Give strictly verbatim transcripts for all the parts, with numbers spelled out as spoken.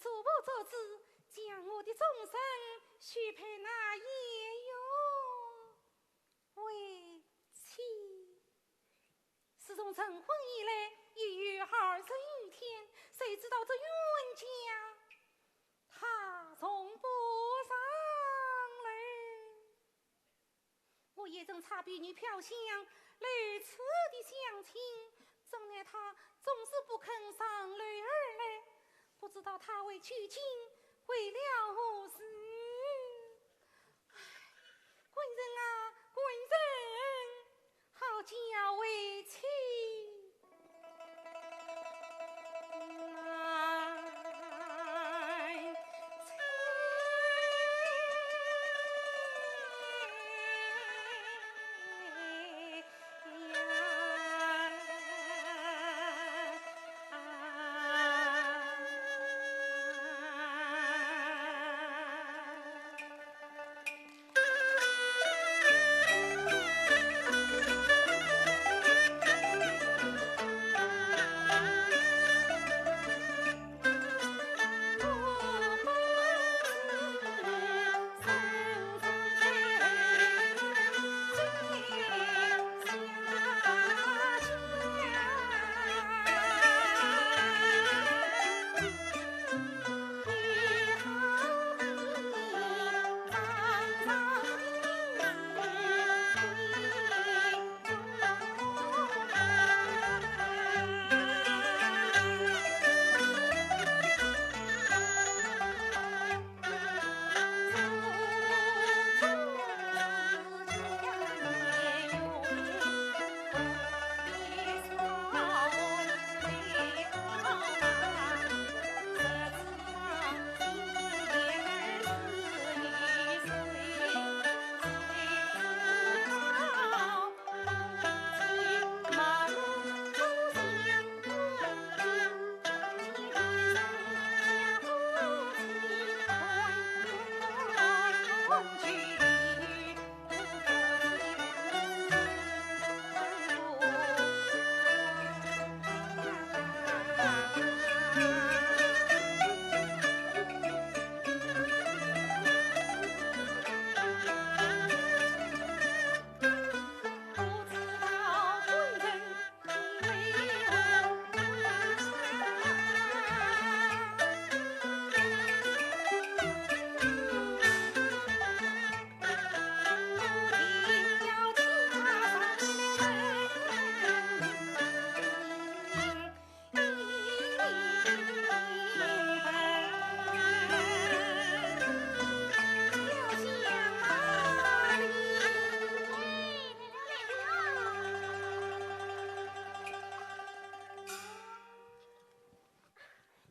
做父做子，将我的终身许配那鄢荣为妻。自从成婚以来，已有二十余天，谁知道这冤家他从不上来。 我也曾差婢女飘香来此地相亲，怎奈他总是不肯上楼而来，不知道他会究竟为了何事。唉，官人啊，官人，好叫为妻。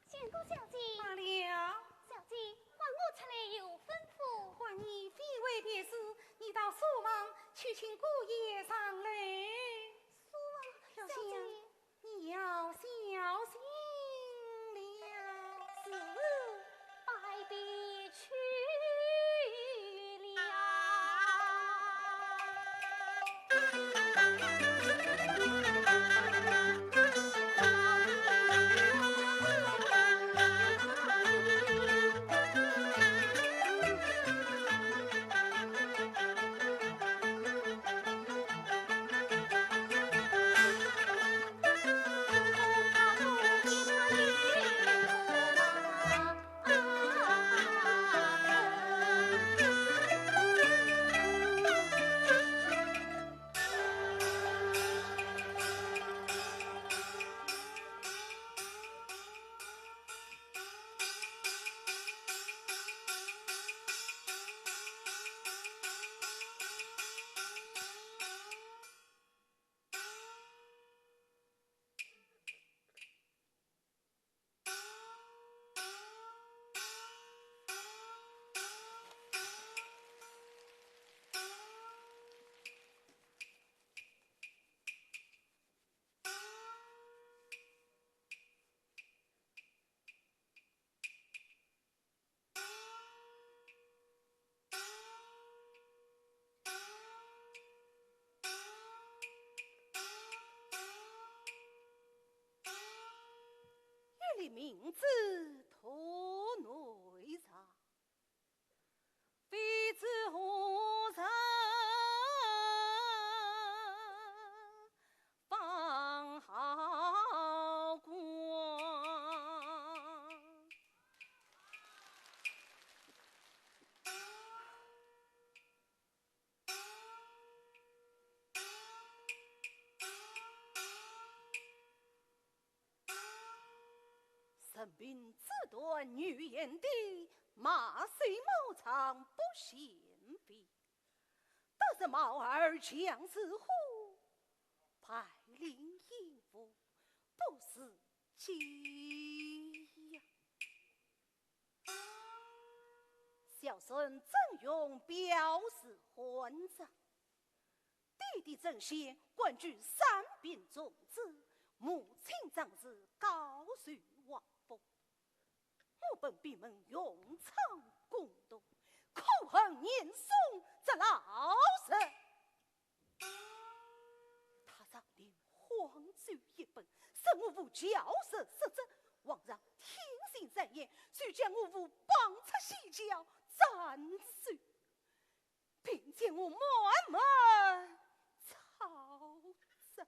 相公小姐。罢了。小姐，唤我出来有吩咐。唤你非为别事，你到书房去请姑爷上来。书房，小姐。小姐。你要小心了。是。拜别去了。一粒明珠投内上，非知何人放好光。 人贫志短女贤弟，马瘦毛长不显肥。得是貌儿强似虎，白绫衣服不似鸡呀。 小生曾荣表字欢章，爹爹曾铣官居三品中书，母亲张氏高授皇封。我本闭门勇闯宫斗，可恨严嵩这老贼。 他常令荒酒一本，说我父教授失职，皇上听信谗言，遂将我父绑出西郊斩首，并将我满门抄斩。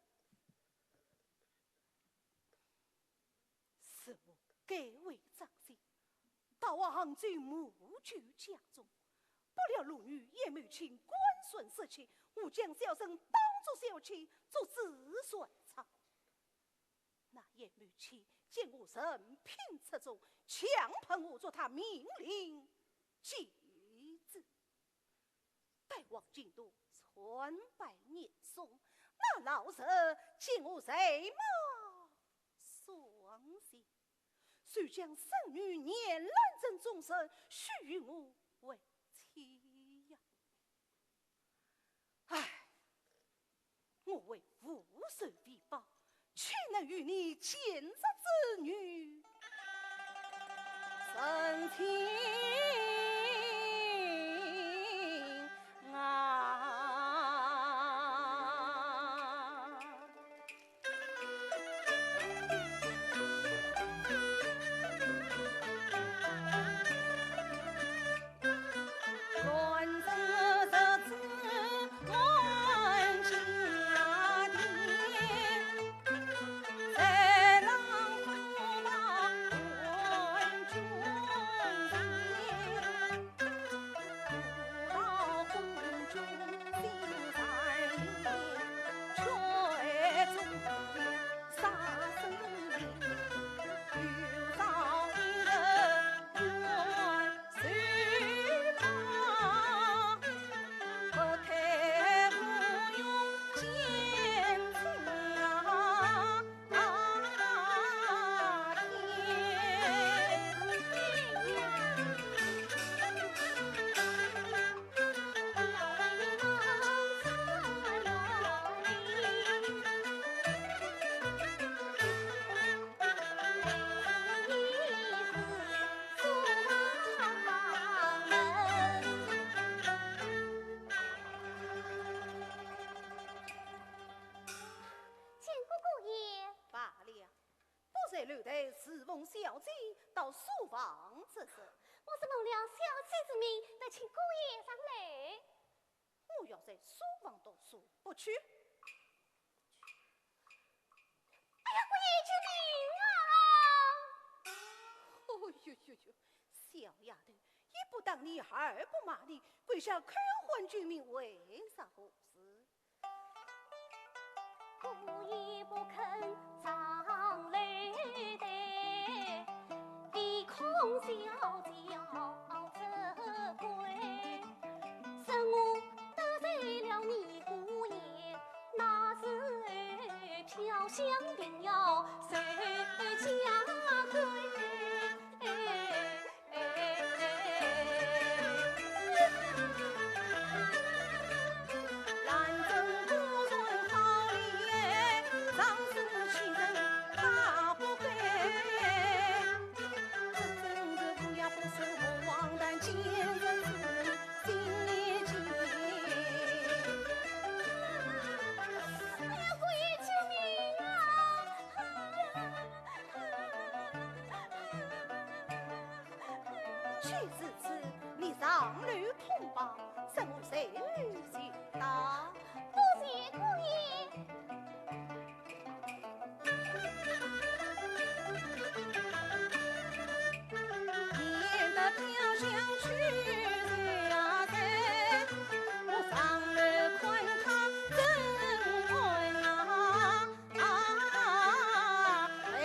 是我改为张姓，逃往杭州母舅家中，不料路遇鄢懋卿官船失窃，误将小生当作小妾，作自船舱。那鄢懋卿见我人品出众，强迫我做他命令继子。 待往京都参拜严嵩，那老贼见我才貌双全，遂将孙女严兰贞终身许与我为妻呀。唉，我为父仇未报， 岂能与你贱弱之女成亲啊？见姑姑爷。罢了，不在楼台侍奉小姐，到书房做甚？我是蒙了小姐之命，得请姑爷上来。我要在书房读书，不去。 哎呀，姑爷，救命啊！哦呦呦呦，小丫头，一不打你，二不骂你，跪下叩唤救命，为啥何事？姑爷不肯上楼台，唯恐小姐责怪，说我得罪了你姑爷。 那时飘香定要受家规。既如此，你上楼通报，待我随后就到。多谢姑爷。免得飘香去随啊随，我上楼看他怎么样。 啊，哎。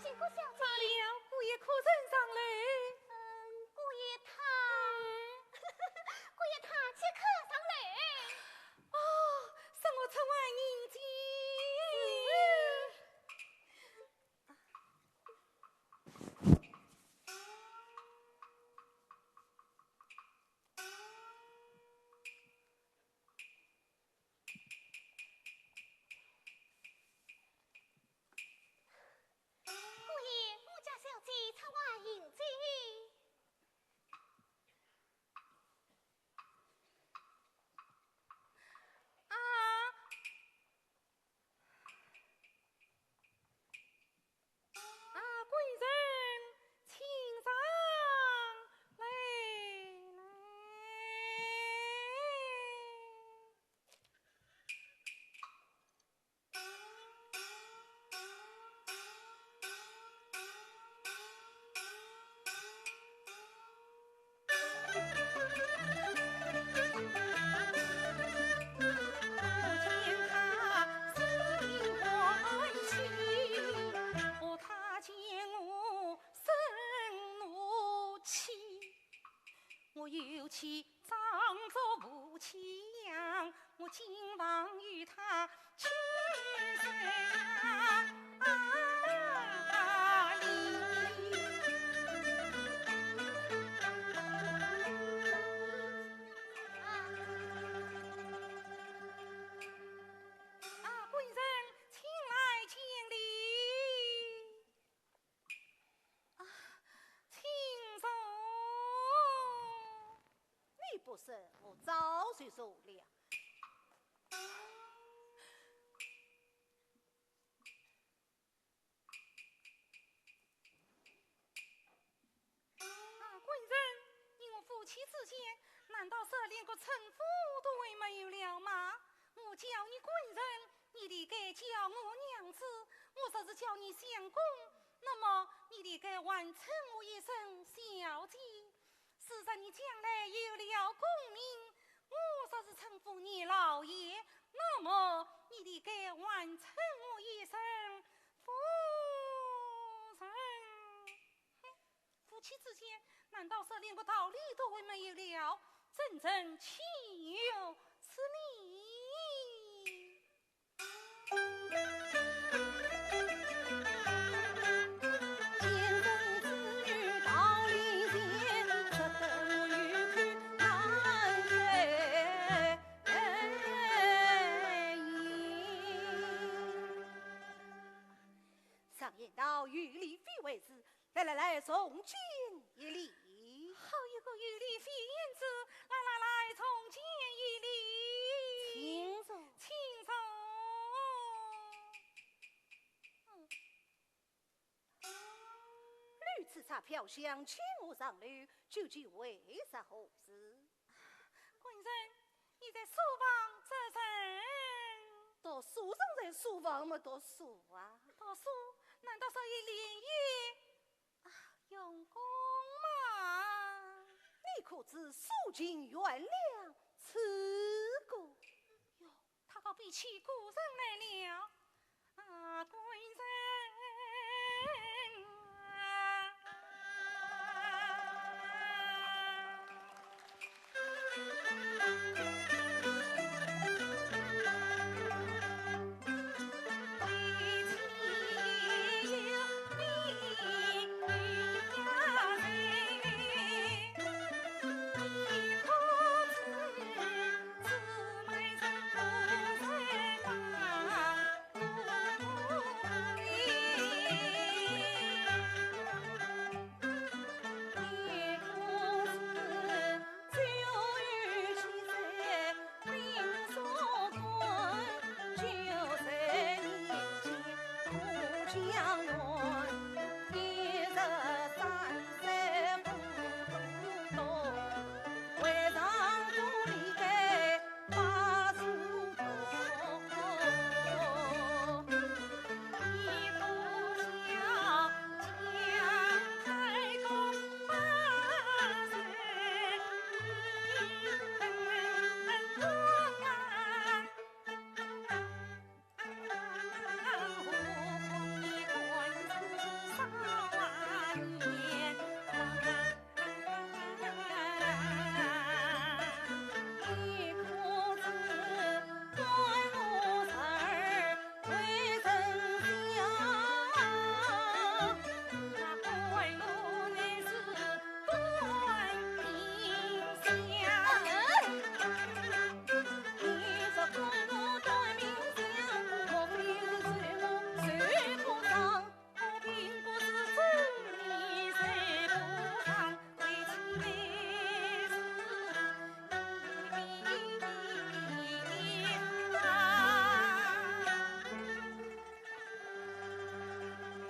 见过小姐。罢了，姑爷可曾上来？嗯，姑爷他，嗯。姑爷他即刻上来。哦，待我出外迎接。 姑爷，我家小姐出外迎接。啊，啊，贵人，请上来，来。 我又去装作武器样，我今往与他去谁啊？啊，你。啊，贵人，请来见礼。 啊，请坐。你不说，我早就坐了。啊，贵人，你我夫妻之间，难道是连个称呼都还没有了吗？我叫你贵人， 你理该叫我娘子，我若是叫你相公，那么你理该还称我一声小姐。是说你将来有了功名，我若是称呼你老爷，那么你理该还称我一声夫人。 夫妻之间，难道是连个道理都还没有了？真正岂有此理！难道有礼非为之？来来来，重见一礼。好一个有礼非言之，来来来，重见一礼。请坐。请坐。嗯。 绿纸车飘香，请我上楼，究竟为啥何事？官人，你在书房做甚？读书人在书房么读书啊。读书？难道说要连夜，啊，用功吗？你可知苏秦、袁梁、诸葛？哟， 他倒比起古人来了。啊，官人啊。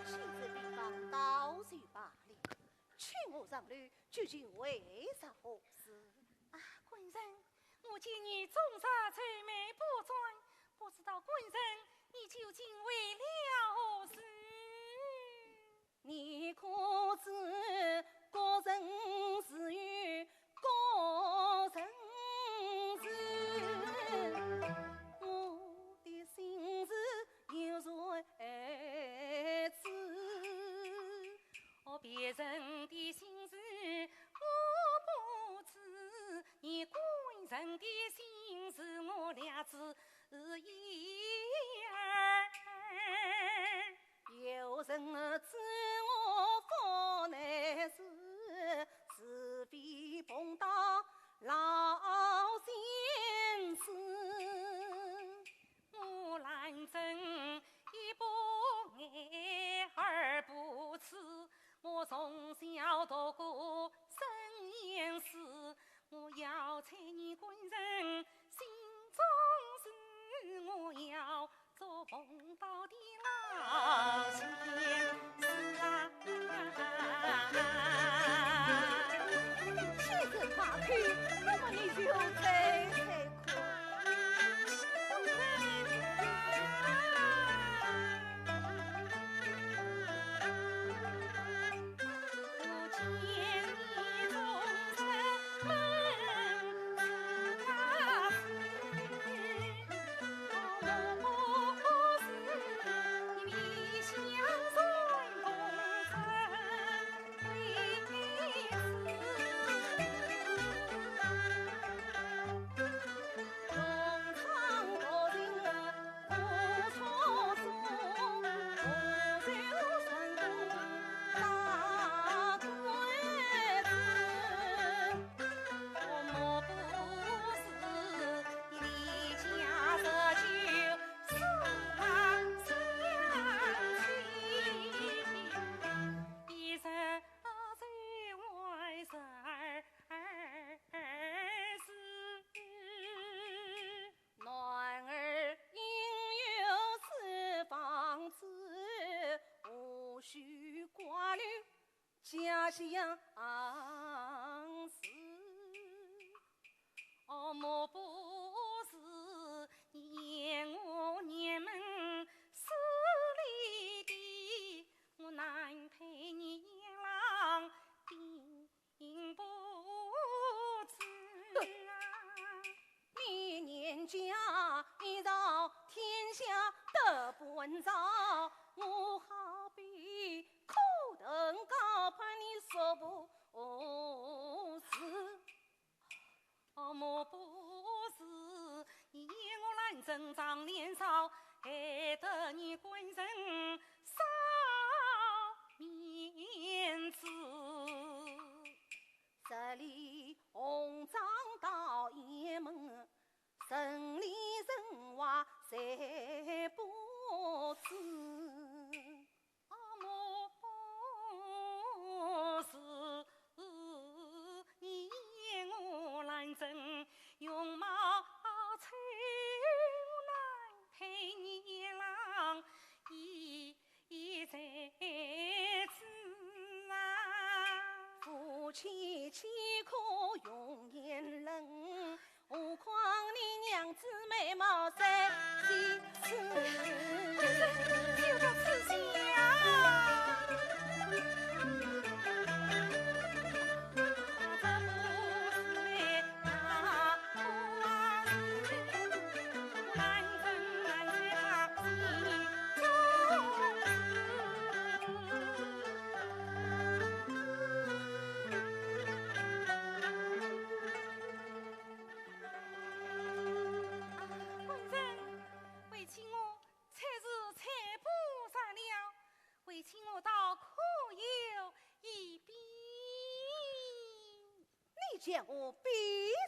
请这地方倒是罢了，请我上楼，究竟为啥何事？啊，官人，我见你终日愁眉不展，不知道官人你究竟为了何事？你可知各人自有各人事，我的心事又谁知？哦，别人的心事我不知，你官人的心事我了知一二。 有人知我福难事，除非碰到老先生。我兰贞一不爱二不痴，我从小读过圣贤书，我要猜你官人心中事，我要 做碰到的老先生啊。既然马屁，那么你就猜猜看。相思。哦，莫不是念我年门势利的，我难配你鄢郎的 并不知啊。你年家已到天下的本朝，我好比苦藤高攀你说不是。哦，莫不是你我兰贞长年少，害得你官人少面子。 十里红妆到雁门，城里城外谁不知？哦，莫不是你我兰贞容貌丑，难配你鄢郎一 一才子啊。夫妻岂可容颜冷，何况你娘子美貌赛其次。哎呀，就在此时啊。 官人，为妻我才是采苹上了，为妻我倒可有一比。 你叫我比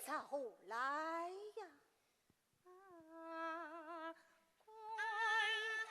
作何来呀？啊，官人。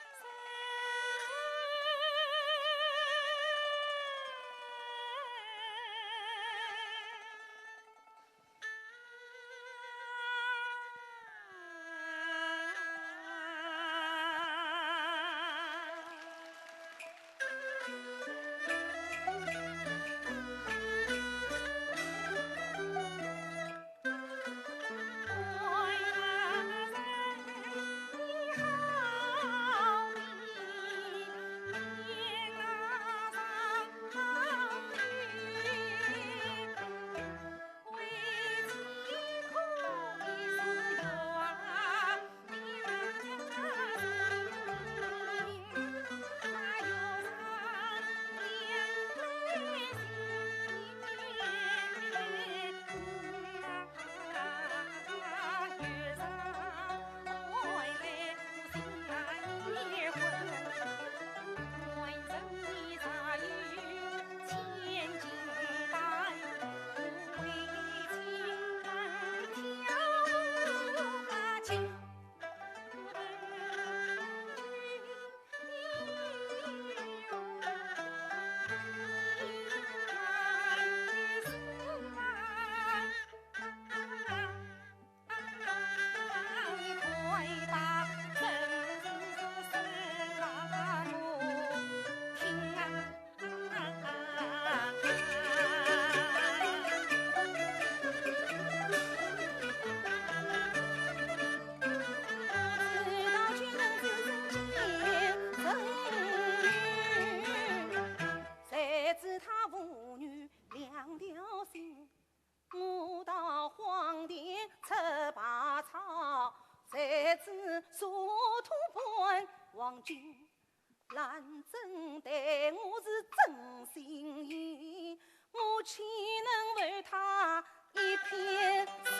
谁知他父女两条心，我到荒地吃百草，谁知沙土伴黄金。兰贞待我是真心意，我岂能负他一片心？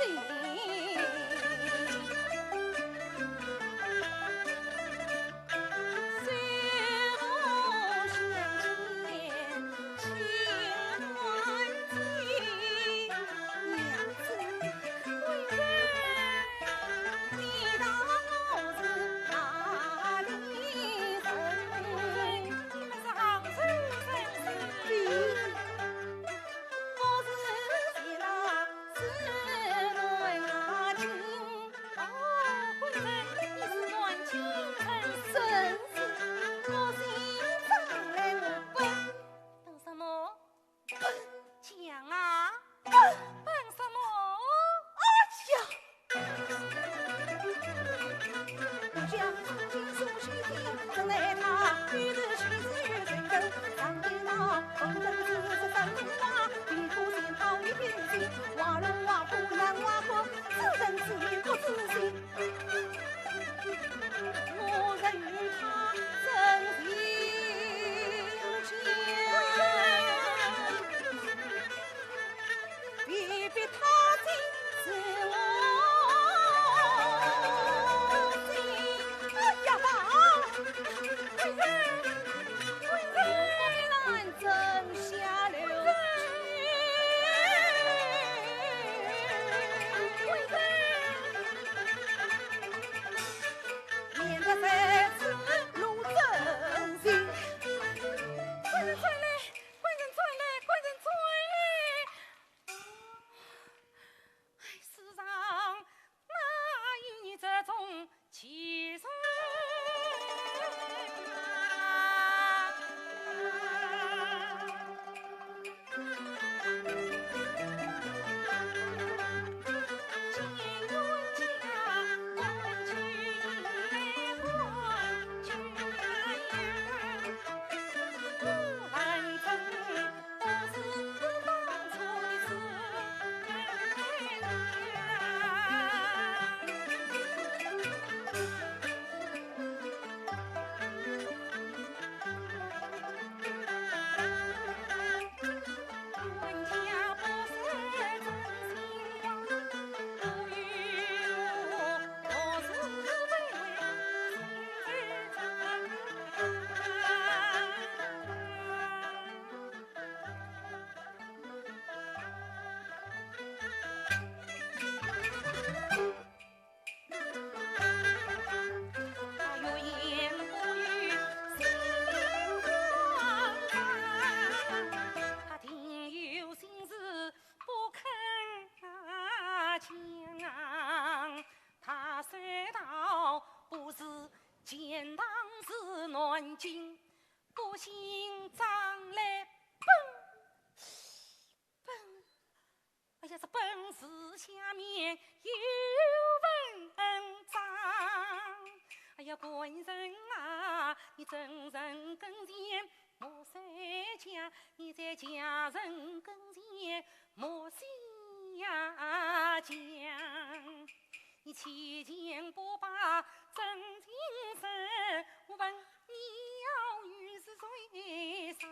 钱塘寺南京，不幸张来奔，奔。哎呀，这奔字下面有文章。哎呀，官人啊，你真正跟前莫相讲，你在家人跟前莫相讲。你七前八拜真情深，我问你要与是谁上？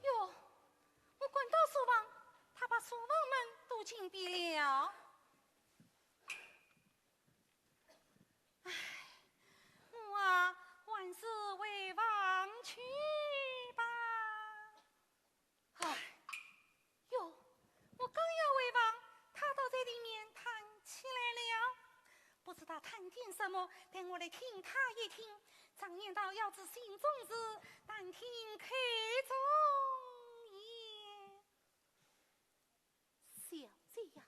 哟，我赶到书房，他把书房门都紧闭了。唉，我啊，还是回房去吧。唉，哟，我刚要回房，他倒在里面弹起来了。不知他弹点什么，待我来听他一听。常言道，要知心中事，但听口中言。 小姐呀，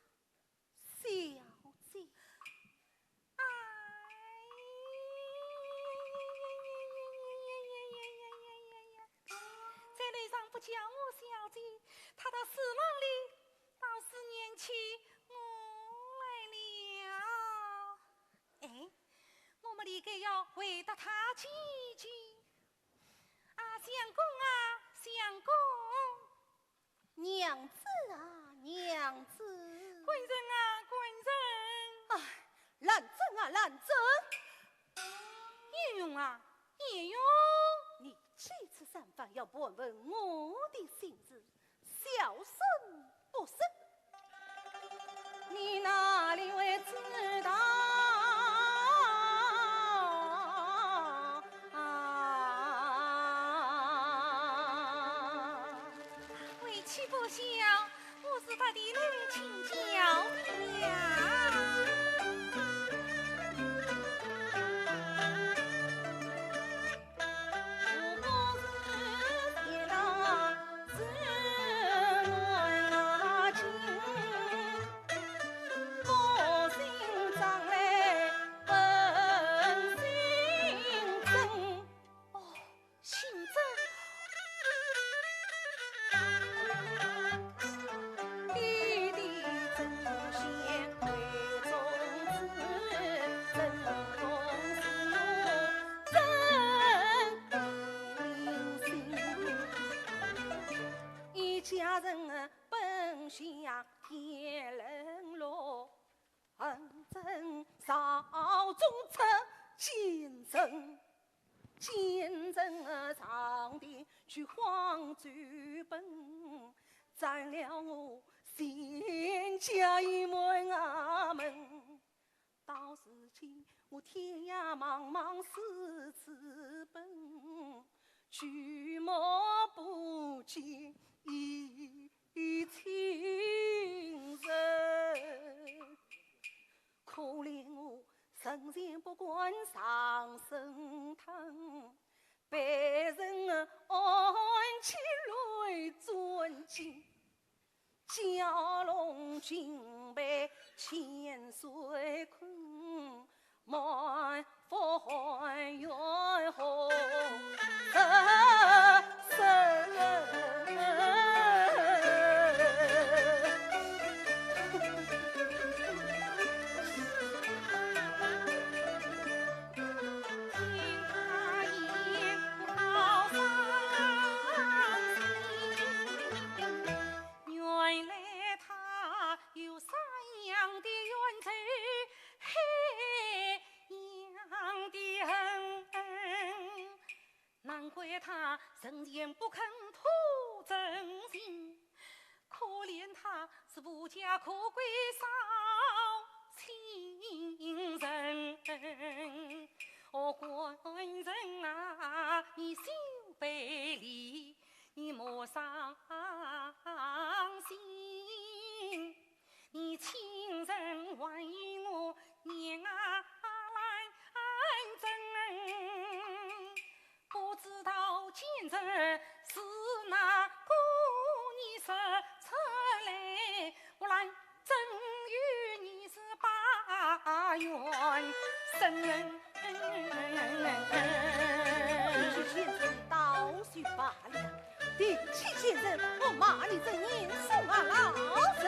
小姐。哎，在楼上不叫我小姐，他到书房里，到思念起我来了。哎，我们理该要回答他几句。啊，相公啊，相公。 娘子啊，娘子。官人啊，官人。哎，兰贞啊，兰贞。鄢荣啊，鄢荣。你几次三番要盘问我的心事，小生不说，你哪里会知道啊？ 为妻不孝，我是特地来请教的呀。哦， 姓曾。一家人本姓田lâm洛， 曾朝中出奸臣，奸臣上殿去黄州奔。占了我全家一满衙门。到如今我天涯茫茫四处奔，举目不见一 一亲人。可怜我人前不敢上声谈，被人暗箭来钻进，蛟龙群被千岁困， 满腹怨何日生。原来他有山羊的冤仇，海羊的恨，难怪他人前不肯吐真情。可怜他是无家可归少亲人。哦，官人啊，你休悲离， 你莫伤心，你亲身还与我念啊来争，不知道奸贼是哪个你说出来，我来 真与你是把冤伸。你是奸贼倒是罢了，提起奸人，我骂你这年鼠啊老鼠。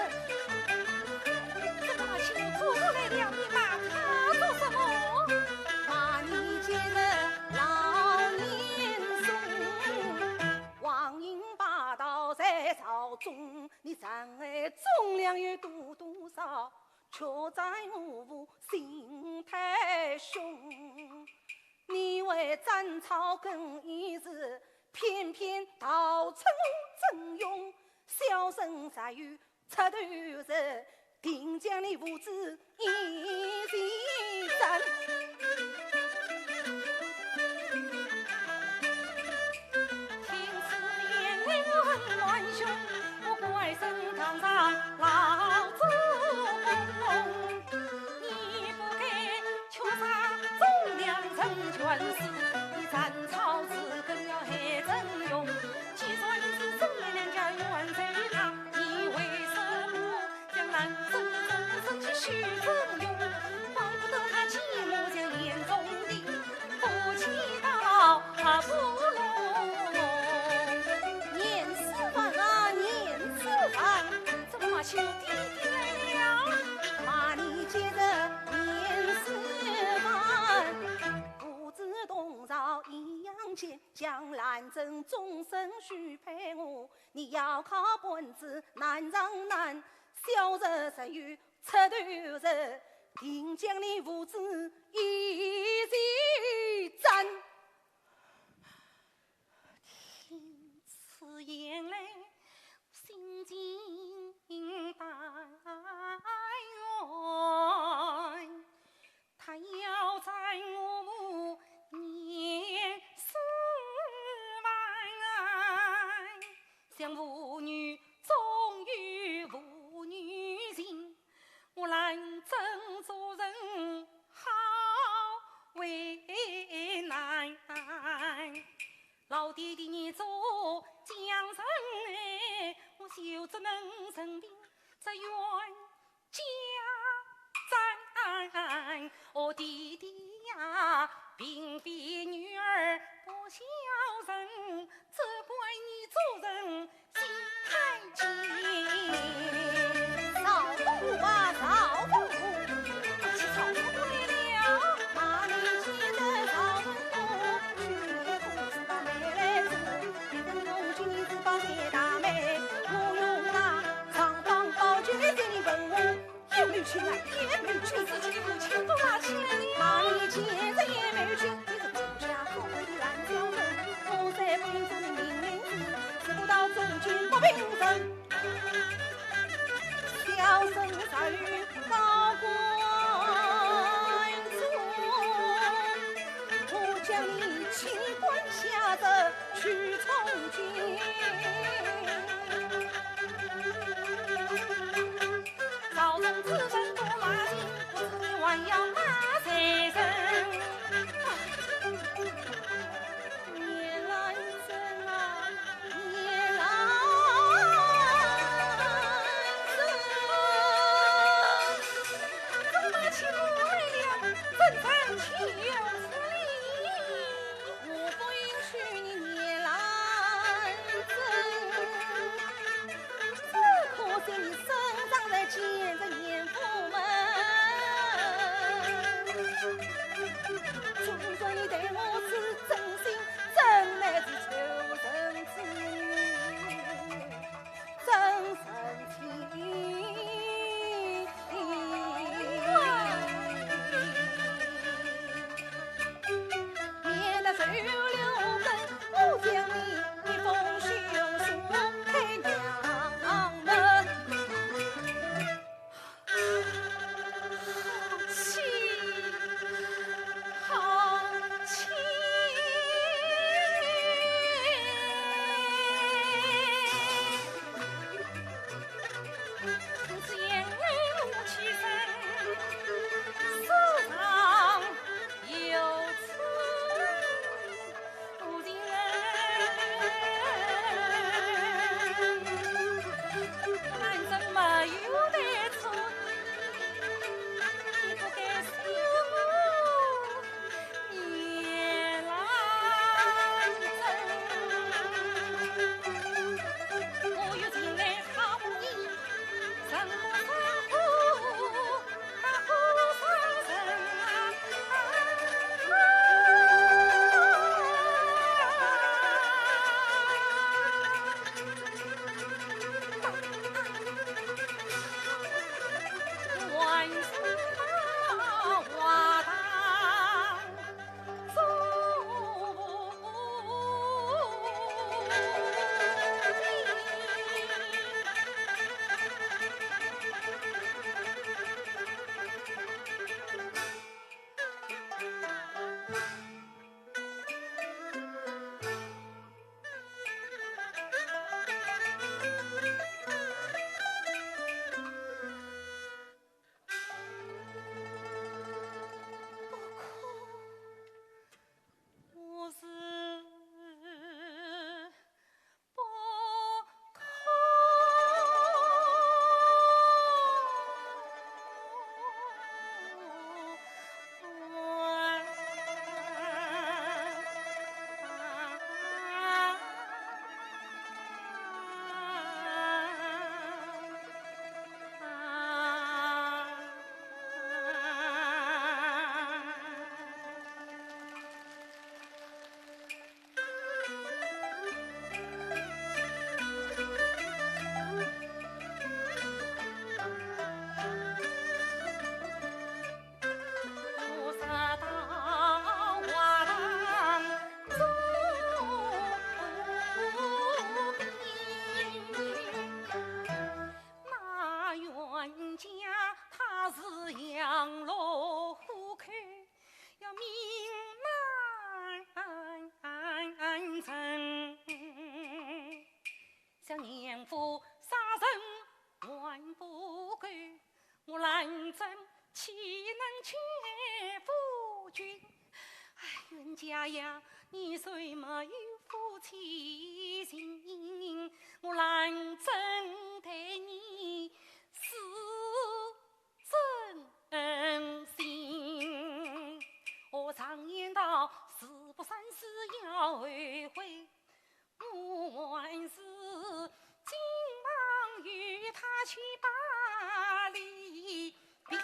这个老亲人做出来了，你骂他做什么？骂你奸人老年鼠，荒淫霸道在朝中， 你障碍忠良有多多少，却在我府心太凶。你为斩草更一时，偏偏逃出我曾荣，小生才有出头日，定将你父子 一起斩。听此言来问乱凶，我怪声堂上老祖宗。你不该缺少忠良成全事，你斩草除根要害曾荣。既然是忠良两家冤仇大，你为什么 将南征北战去许曾荣，怪不得他奸谋将严嵩的，夫妻到啊不容。严世蕃啊，严世蕃，怎么骂起我爹爹来了？骂你奸人严世蕃，父子同朝一样贱，将南征终身许配我，你要靠本事难上难， 小人若有出头日，定将你父子一起斩。听此言来，心惊胆战。 他要斩我母严世蕃，想父女终有父女情，我难真做人好为难。老爹爹你做将军哎，我就只能任凭这冤 家斩。哦，爹爹呀，并非女儿不孝顺，只怪你做人心太急。赵文华，赵文华，你去找我来了。骂你奸人赵文华，去年公子把妹来做，一分钟今年子把妹大妹，我用那尚方宝剑来给你问问。 有没有去啊？有没有去？自己的母亲都拿起来了。骂你奸人也没有去，你是不下做的烂小人，我在不应做你命令子，是不到中军不平人。岂能屈服君？哎，冤家呀，你虽没有夫妻情，我兰贞待你是真心。我常言道，事不三思要后悔。 我还是今晚与他去把礼兵。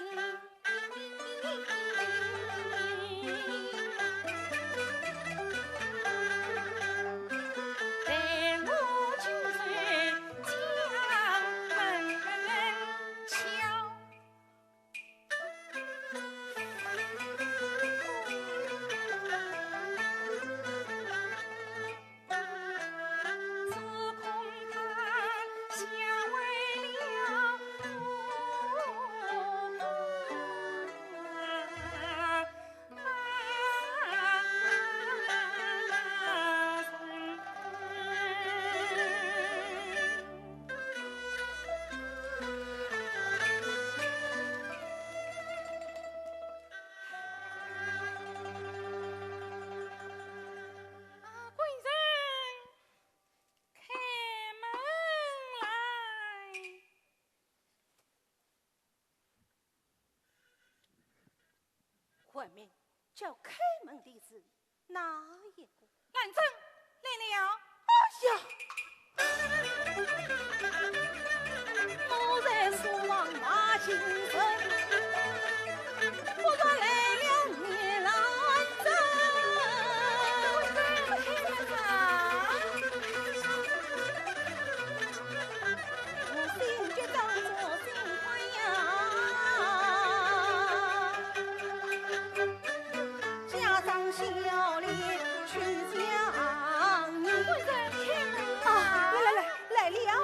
待我军师将门敲。 啊，官人，开门来。 唤名叫开门的是哪一个？兰贞来了。哎呀！我在书房骂情人，忽然来了你兰贞。我心急当作心慌呀。 家长笑脸去相迎。官人，开门啊！啊，来，来，来，来了。啊，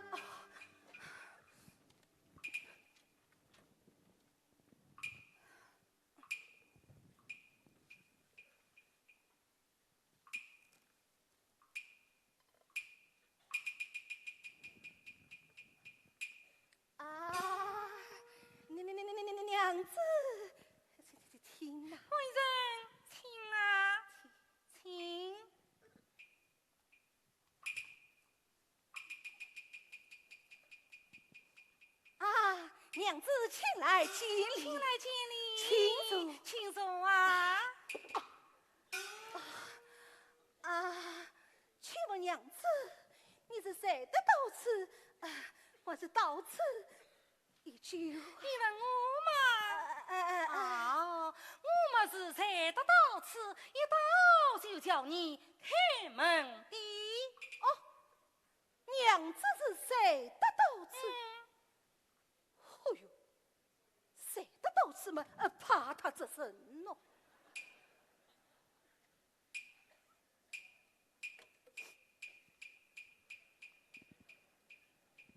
啊，啊。 啊，娘，娘，娘，娘，娘，娘子，请，请，请啊。官人，请啊，请。 啊，娘子，请来见礼。请来见礼。请坐。请坐啊。啊，啊，请问娘子，你是才得到此，啊，还是到此已久？你问我嘛？哎，哎，哎，哎。哦，我嘛是才得到此，一到就叫你开门的。哦， 娘子是才得到此。嗯。哦哟，才得到此嘛，呃，怕他这人喏。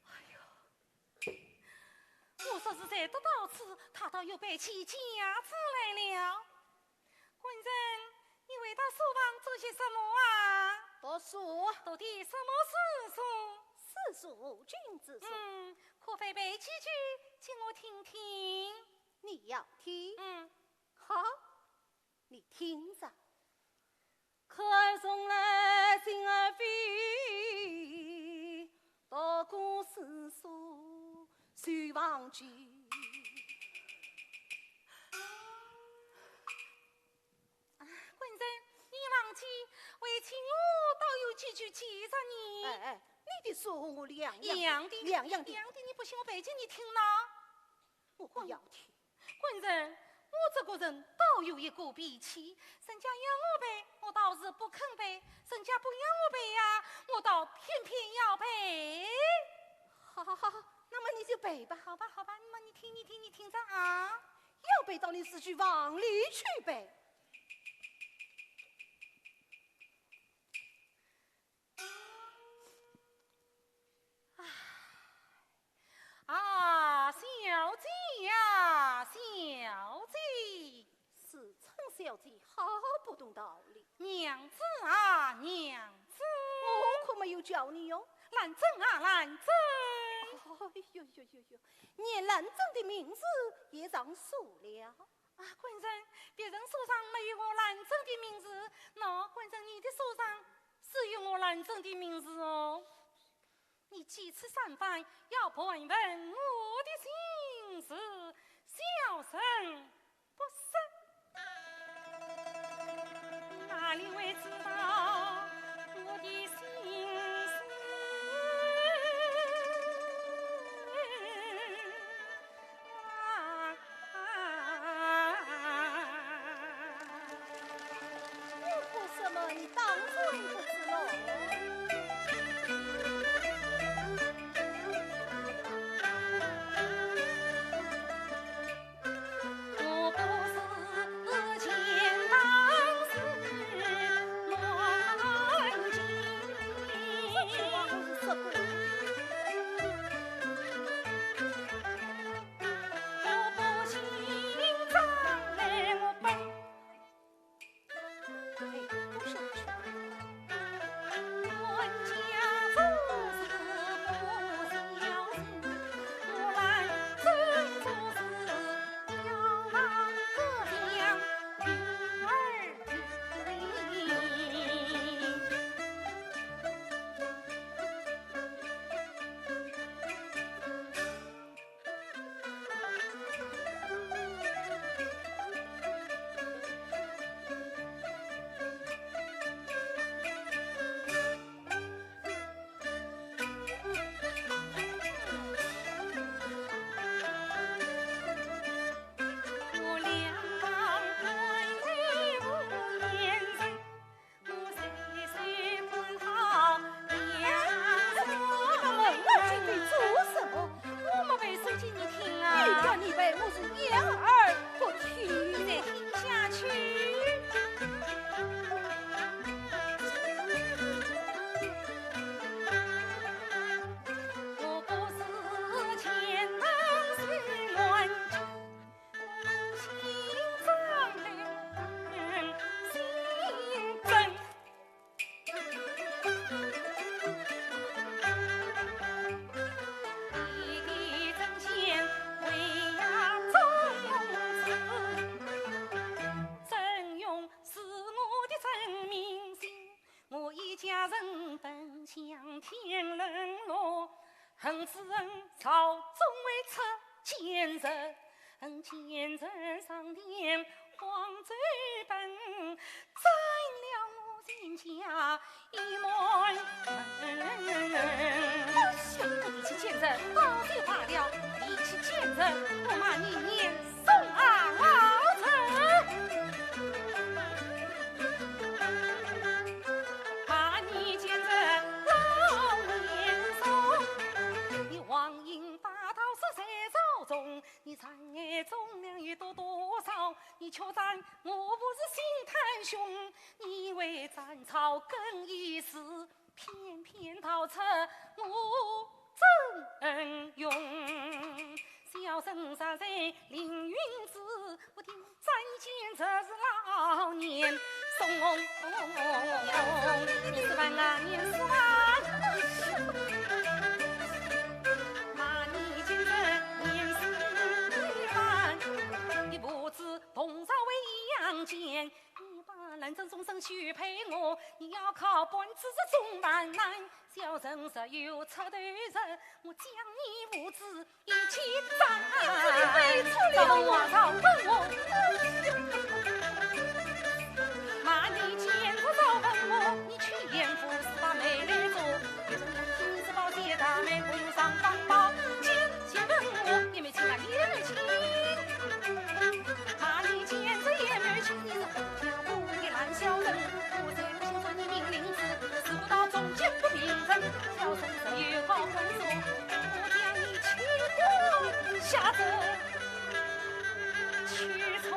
哎呀，我说是才得到此，他倒又背起架子来了。 官人，你回到书房做些什么啊？读书。读的什么诗书？四书五经之书。嗯，可否背几句给我听听？你要听？嗯。好，你听着。可儿从来心儿飞，读过四书须忘记。 啊，官人，你忘记，为妻我倒有几句记着呢。哎，哎，你的书和我两样的，两样的。两样的，你不信我背给你听呢？我不要听。官人，我这个人倒有一个脾气，人家要我背，我倒是不肯背；人家不要我背呀，我倒偏偏要背。好，好，好，好，那么你就背吧。好吧，好吧，那么你听，你听，你听着啊。 要背到你自己房里去背。啊，小姐呀，小姐。自称小姐，好不懂道理。娘子啊，娘子。我可没有叫你哟。兰贞啊，兰贞。哦，哟哟哟哟，连兰贞的名字也上书了。啊，官人，别人书上没有我兰贞的名字，那官人你的书上是有我兰贞的名字哦。你几次三番要盘问我的心事，小生不说，哪里会知道我的心事啊？我不说嘛，你当然不知喽。 你们问我进去做什么？我没背书给你听啊。你叫你背，我是掩耳不听。你再听下去。我不是钱塘水乱 我一家人奔向天伦乐，恨只恨朝中未出奸人，恨奸人上殿慌追奔，占了我全家一满门。哎呀，我提起奸人，倒也罢了，提起奸人，我骂你年 送啊，老贼！骂你奸人老年送，你荒淫霸道是谁造中？你长夜忠良有多多少？你却占我不是心太凶，你为占朝更衣食， 偏偏逃出我曾用。小生实在凌云子，我定斩奸贼是老年送。你是万啊，你是万。骂你奸贼，你是万。你不知同朝为一样奸， 你把兰贞终身许配我，你要靠半子是中难难。小生若有出头日，我将你父子一起斩。你这里背出了我。赵文华，赵文华。骂你奸贼赵文华，你去演武是把媒来做，你是把谢大媒红上当包，奸贼赵文华，你没情啊，你没情。骂你奸贼也没情，你是 江湖的烂小人，我在不清楚你命令子，是不到中间不平衡，小生是有好本事，我将你清官下走去从。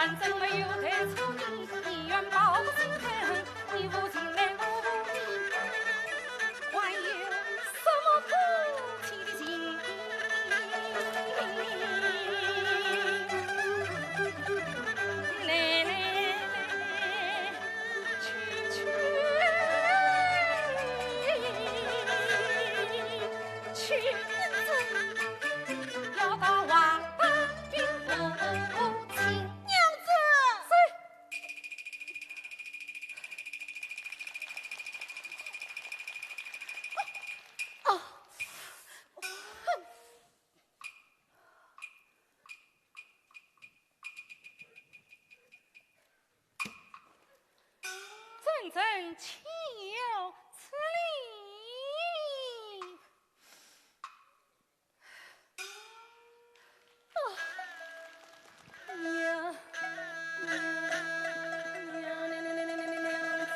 反正没有对错，你愿报个心疼，你无情来无义，还有什么夫妻的情？来来来，去去去，要到华北兵部去。娘子！是。哦，哦，哼。 真正岂有此理！啊，娘，娘，娘，娘，娘，娘，娘子。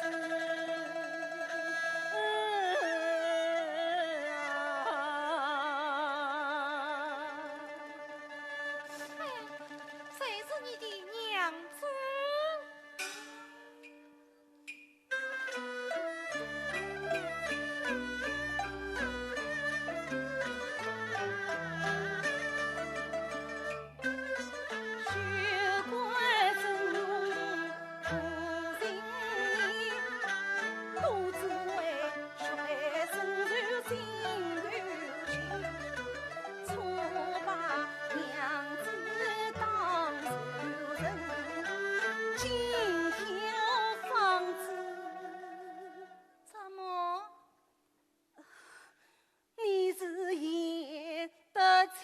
谁是你的娘子？怎么？ 你是演得起。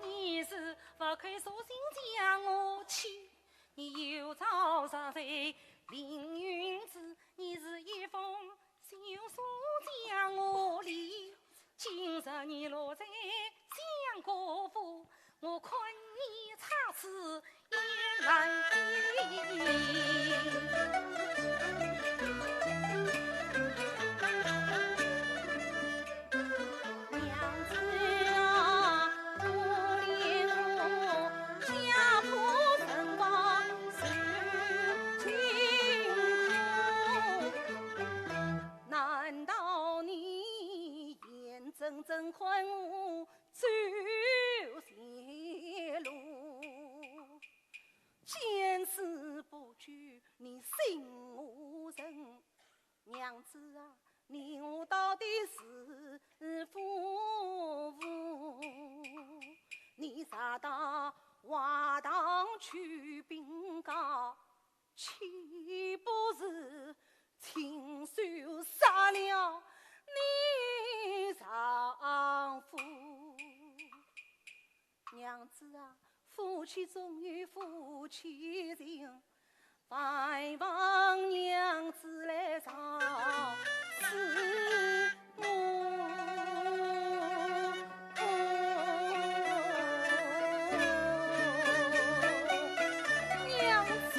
你是勿肯索性将我弃，你又招惹谁？凌云志，你是一封 休书将我离，今日你落在相国府，我看你插翅也难飞。娘子啊，可怜我家破人亡受尽苦。 难道你眼睁睁看我走绝路？见死不救，你心何忍？娘子啊，你我到底是夫妇？你若到华堂去禀告， 岂不是亲手杀了你丈夫？娘子啊，夫妻总有夫妻情，万望娘子来饶恕我。 娘子。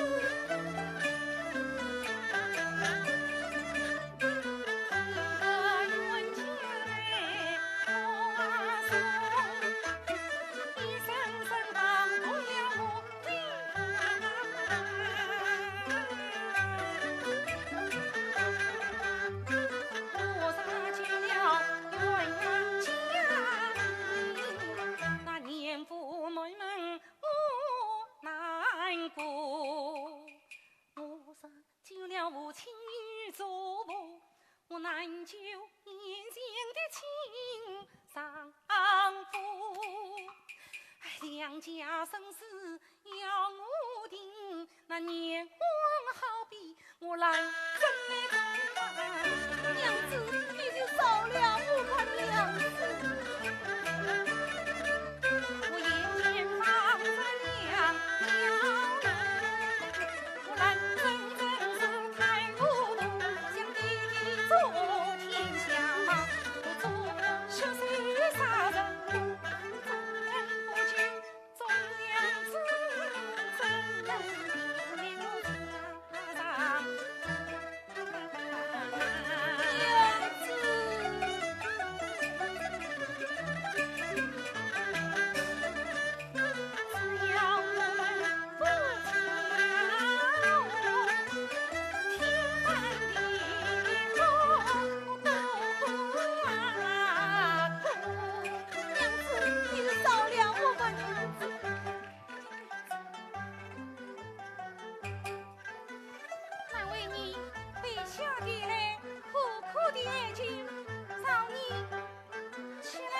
那年赴满门我难过，我若救了父亲与祖母，我难救眼前的亲丈夫。哎，两家生死要我定，那年光好比 我来怎么办？娘子，你就饶了我吧，娘子。我眼前放着两条路，我难真正是太糊涂，想弟弟做天下嘛，我做血水杀人魔，怎能不救 忠良之人，怎能比我家上你被下地来苦苦的哀求，让你起来。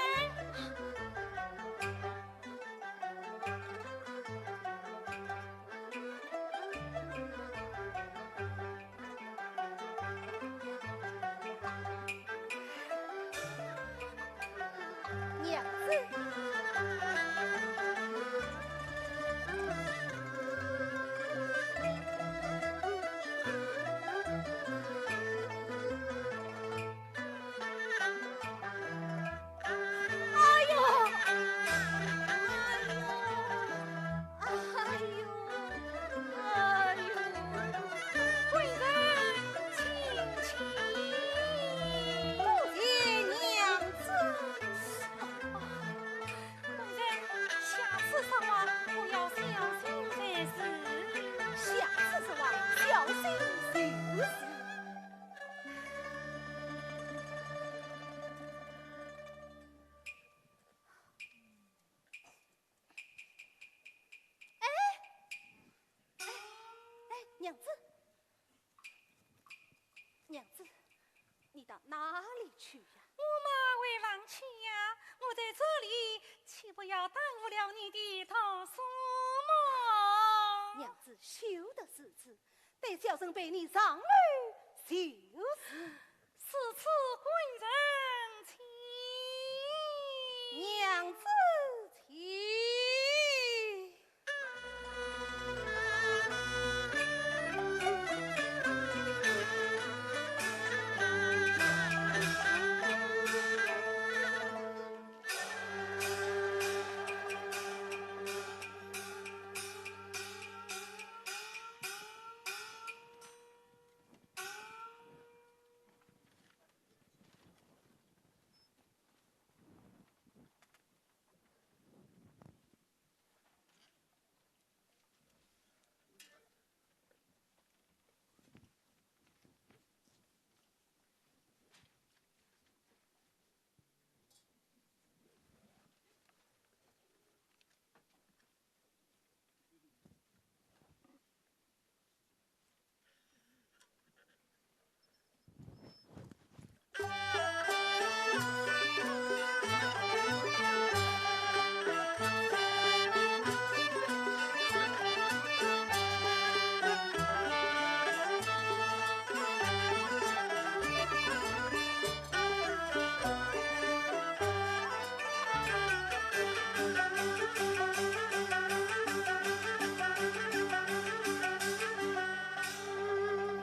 娘子。哎呦，哎呦，哎呦，哎呦，贵人请起。多谢娘子。贵人，下次说话可要小心才是。下次说话小心就是。 哎，哎，哎，娘子，娘子，你到哪里去呀？我嘛回房去呀，我在这里岂不要耽误了你的读书么？娘子休得如此，待小生陪你上楼就是。 如此贵人请。娘子请。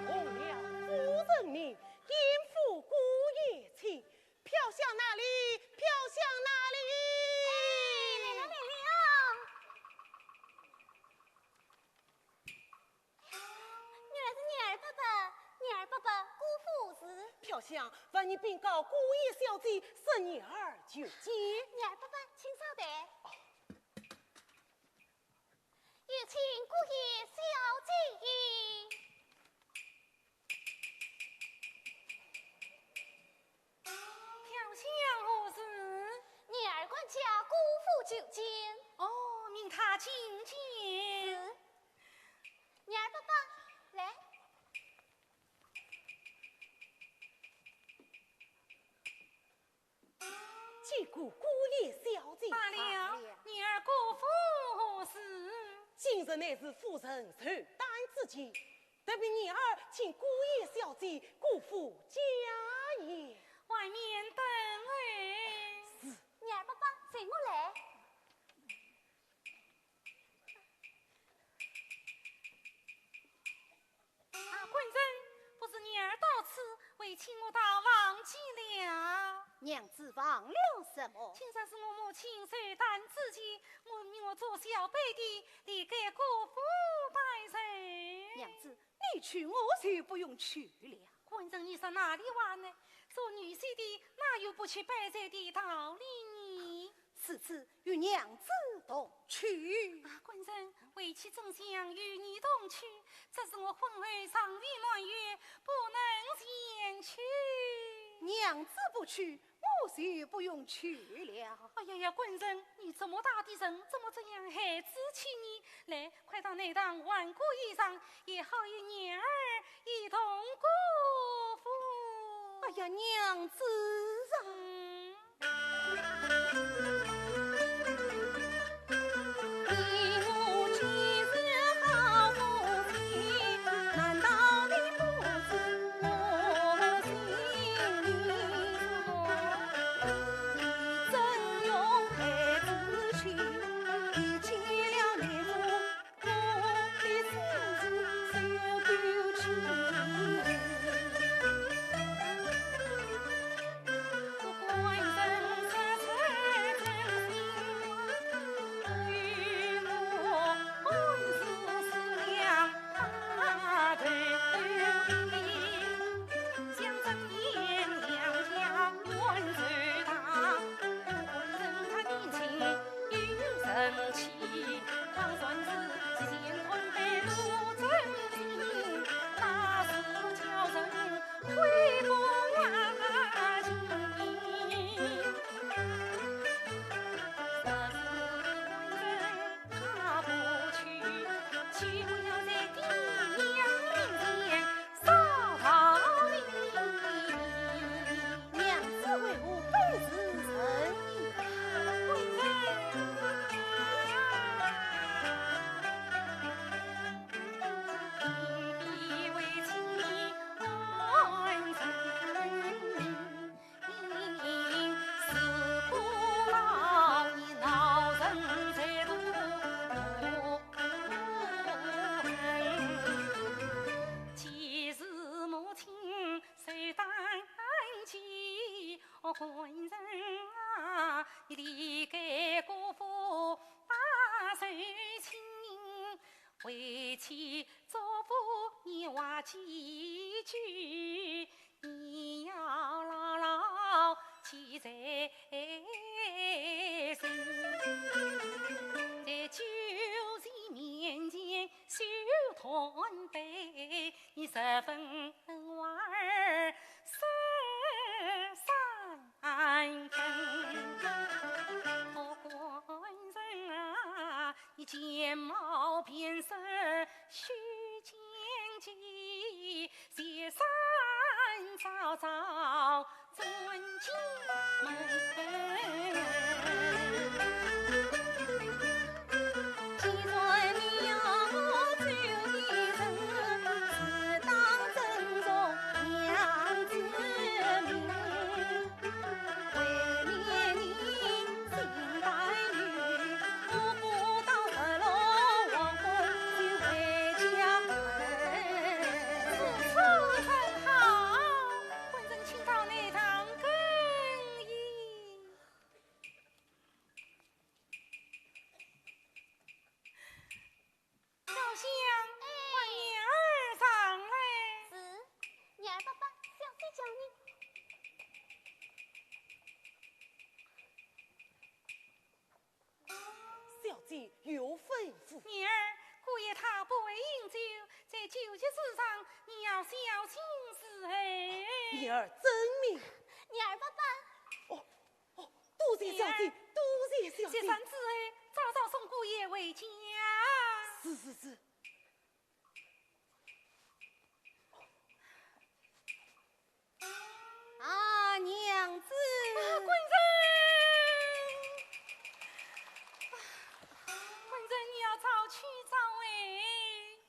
奉了夫人命，禀府姑爷请。飘香哪里？飘香哪里？哎，来了，来了。 原来是女儿伯伯，女儿伯伯，姑父是。飘香，烦你禀告姑爷小姐，说女儿求见。女儿伯伯，请稍待。有请姑爷小姐。飘香何事？女儿管家姑父求见。哦，命他进见。是。 女儿伯伯，来。见过姑爷小姐。罢了，罢了。女儿姑父何事？今日乃是夫人寿诞之期，特命女儿请姑爷小姐、姑父家宴。外面等候。是。女儿伯伯，随我来。 啊，官人，不是女儿到此，为妻我倒忘记了。娘子忘了什么？今日是我母亲寿诞之期，我命我做小婢的，替姑父拜寿。娘子，你去我就不用去了。官人，你说哪里话呢？做女婿的哪有不去拜寿的道理呢？ 如此与娘子同去。啊，官人，为妻正想与你同去，只是我婚后尚未满月，不能前去。娘子不去，我就不用去了。哎呀呀，官人，你这么大的人，怎么这样孩子气呢？来，快到内堂换过衣裳，也好与女儿同姑父。哎呀，娘子啊！嗯。娘子为何不是人也？小香，哎。唤娘儿上来。是，娘儿伯伯，小姐叫你。小姐有吩咐。娘儿，姑爷他不会饮酒，在酒席之上，你要小心伺候。娘儿遵命。娘儿伯伯。哦，哦，多谢小姐，娘儿，多谢小姐。接扇子哎，早早送姑爷回家。是，是，是。啊，娘子。啊，官人。啊，官人，你要早去早回。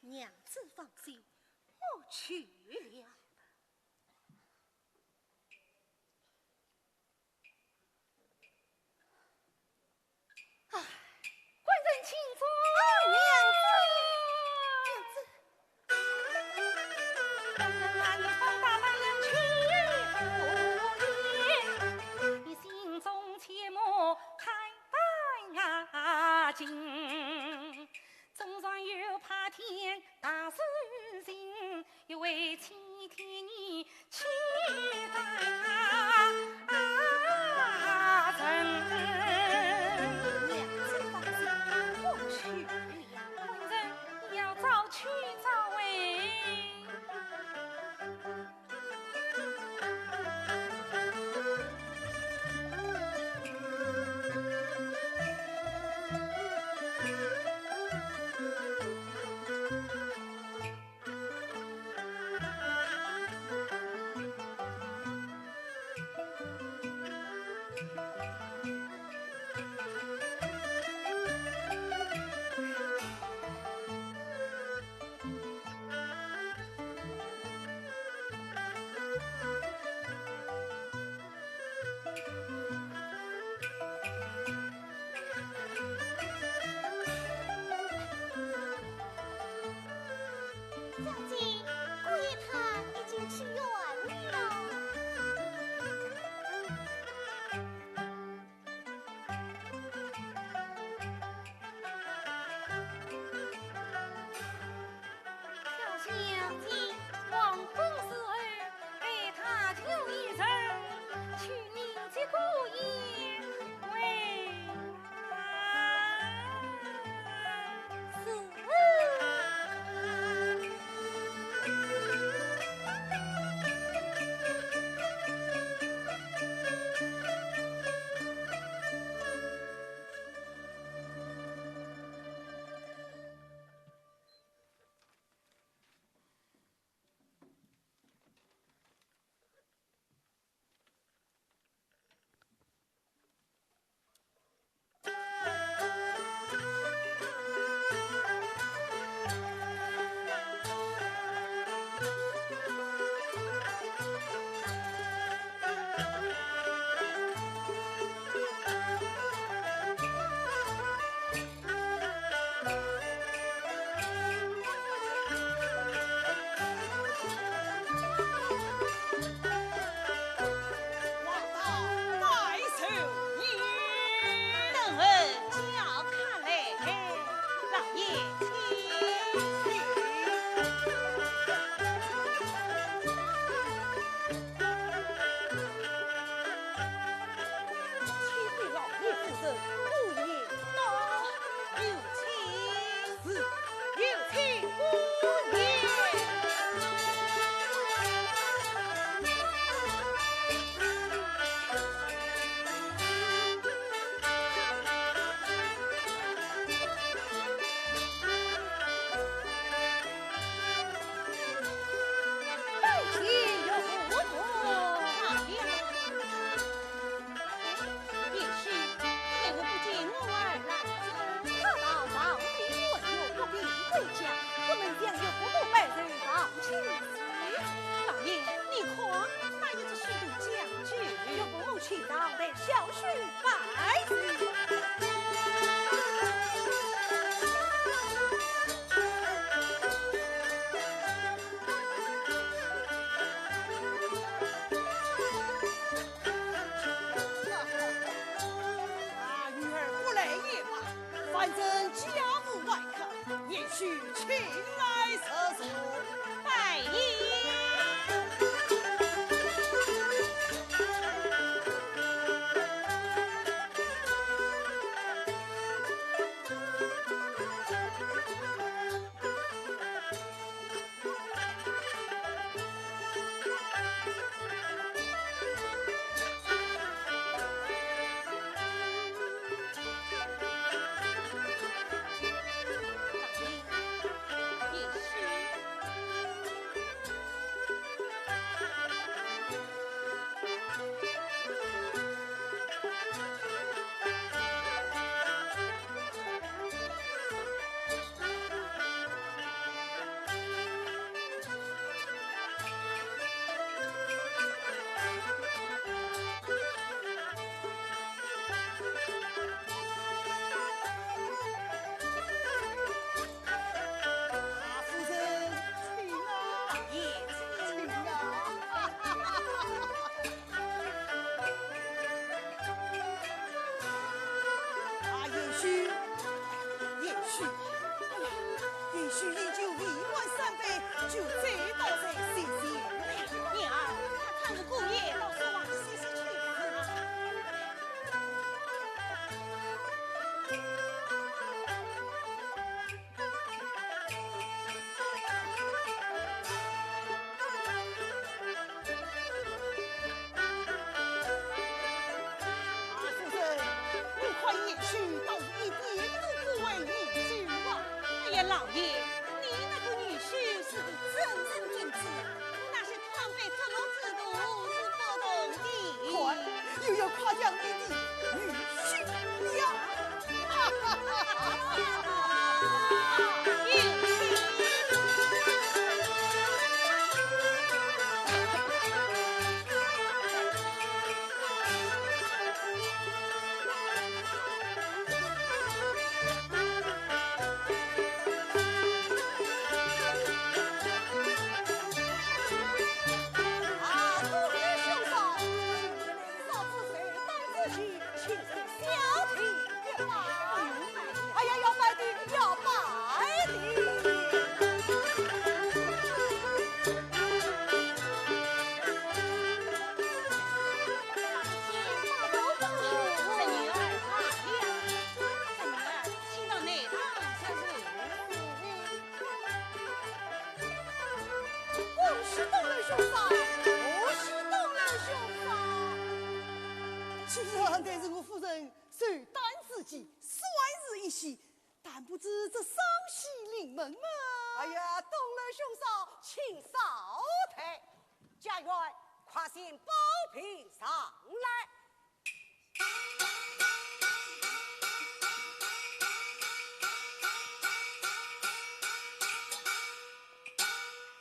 娘子放心，我去了。 啊，官人请坐。啊，娘子，娘子。小姐，姑爷他已经去远了。小姐，王公事后，待他求一人，去迎接姑爷回 王道拜寿宴。等候。叫他来。老爷，请。启禀老爷夫人，姑爷到。有请。是，有请姑爷。 也许你我不见我儿郎中，他到上边问路，不便回家，我们将岳父母拜寿望亲事。老爷，你看，那一只许都将军。岳父母请到，待小婿拜寿。 啊，女儿不来也罢，反正家无外客，也许请来坐坐。拜揖。兄嫂，恭喜东楼兄嫂。其实乃是我夫人寿诞之际，算是一喜，但不知这双喜临门吗？哎呀，东楼兄嫂，请稍退，家院快请宝瓶上来。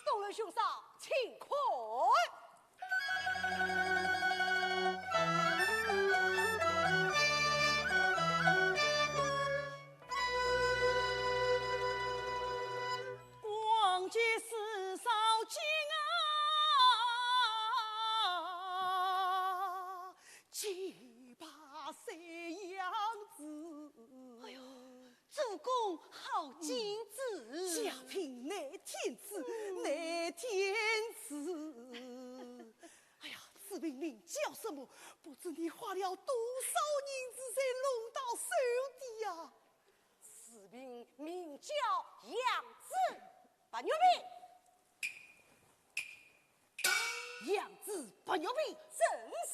东楼兄嫂，请看。光景是少见啊，几把三样子。哎呦， 主公好景致。佳品乃天赐，乃天赐。哎呀，此瓶名叫什么？不知你花了多少银子才弄到手的呀？此瓶名叫羊脂白玉瓶。 羊脂白玉瓶。正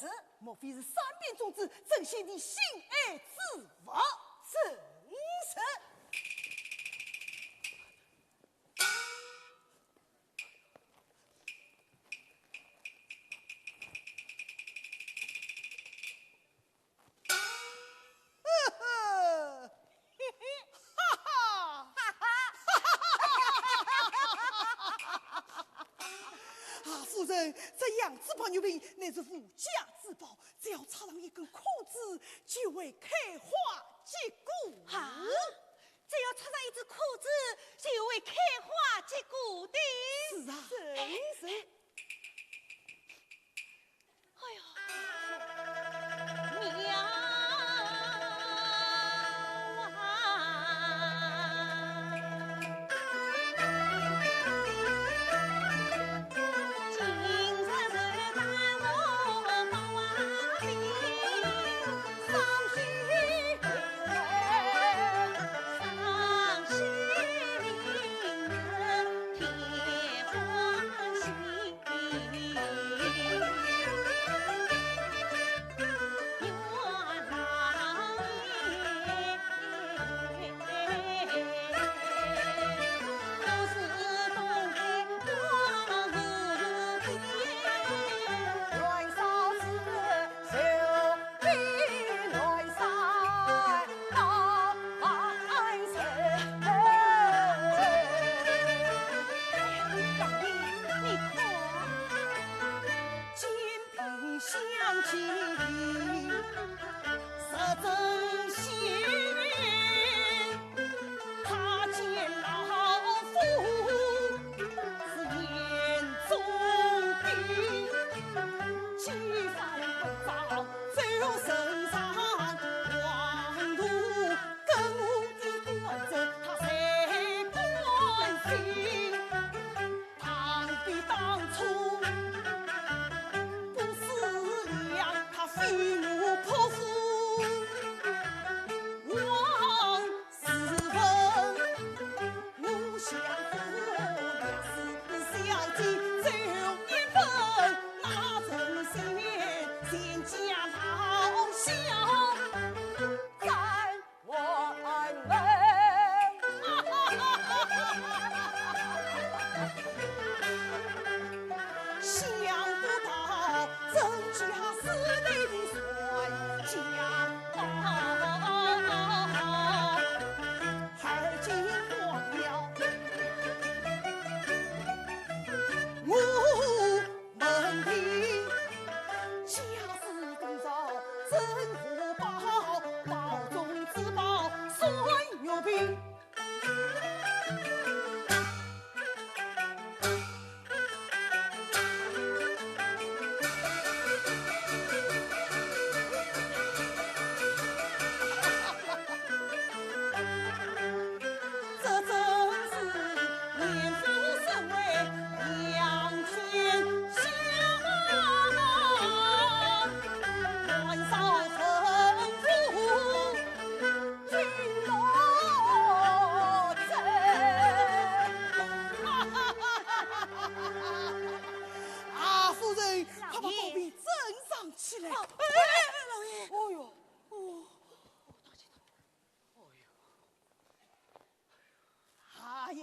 是。莫非是三变种子，珍稀的心爱之物？正是。啊，夫人，这羊脂白玉瓶乃是无价之宝，只要插上一根枯枝，就会开花结果。啊，只要插上一支枯枝，就会开花结果的。是啊。正是。 哎呦，娘啊！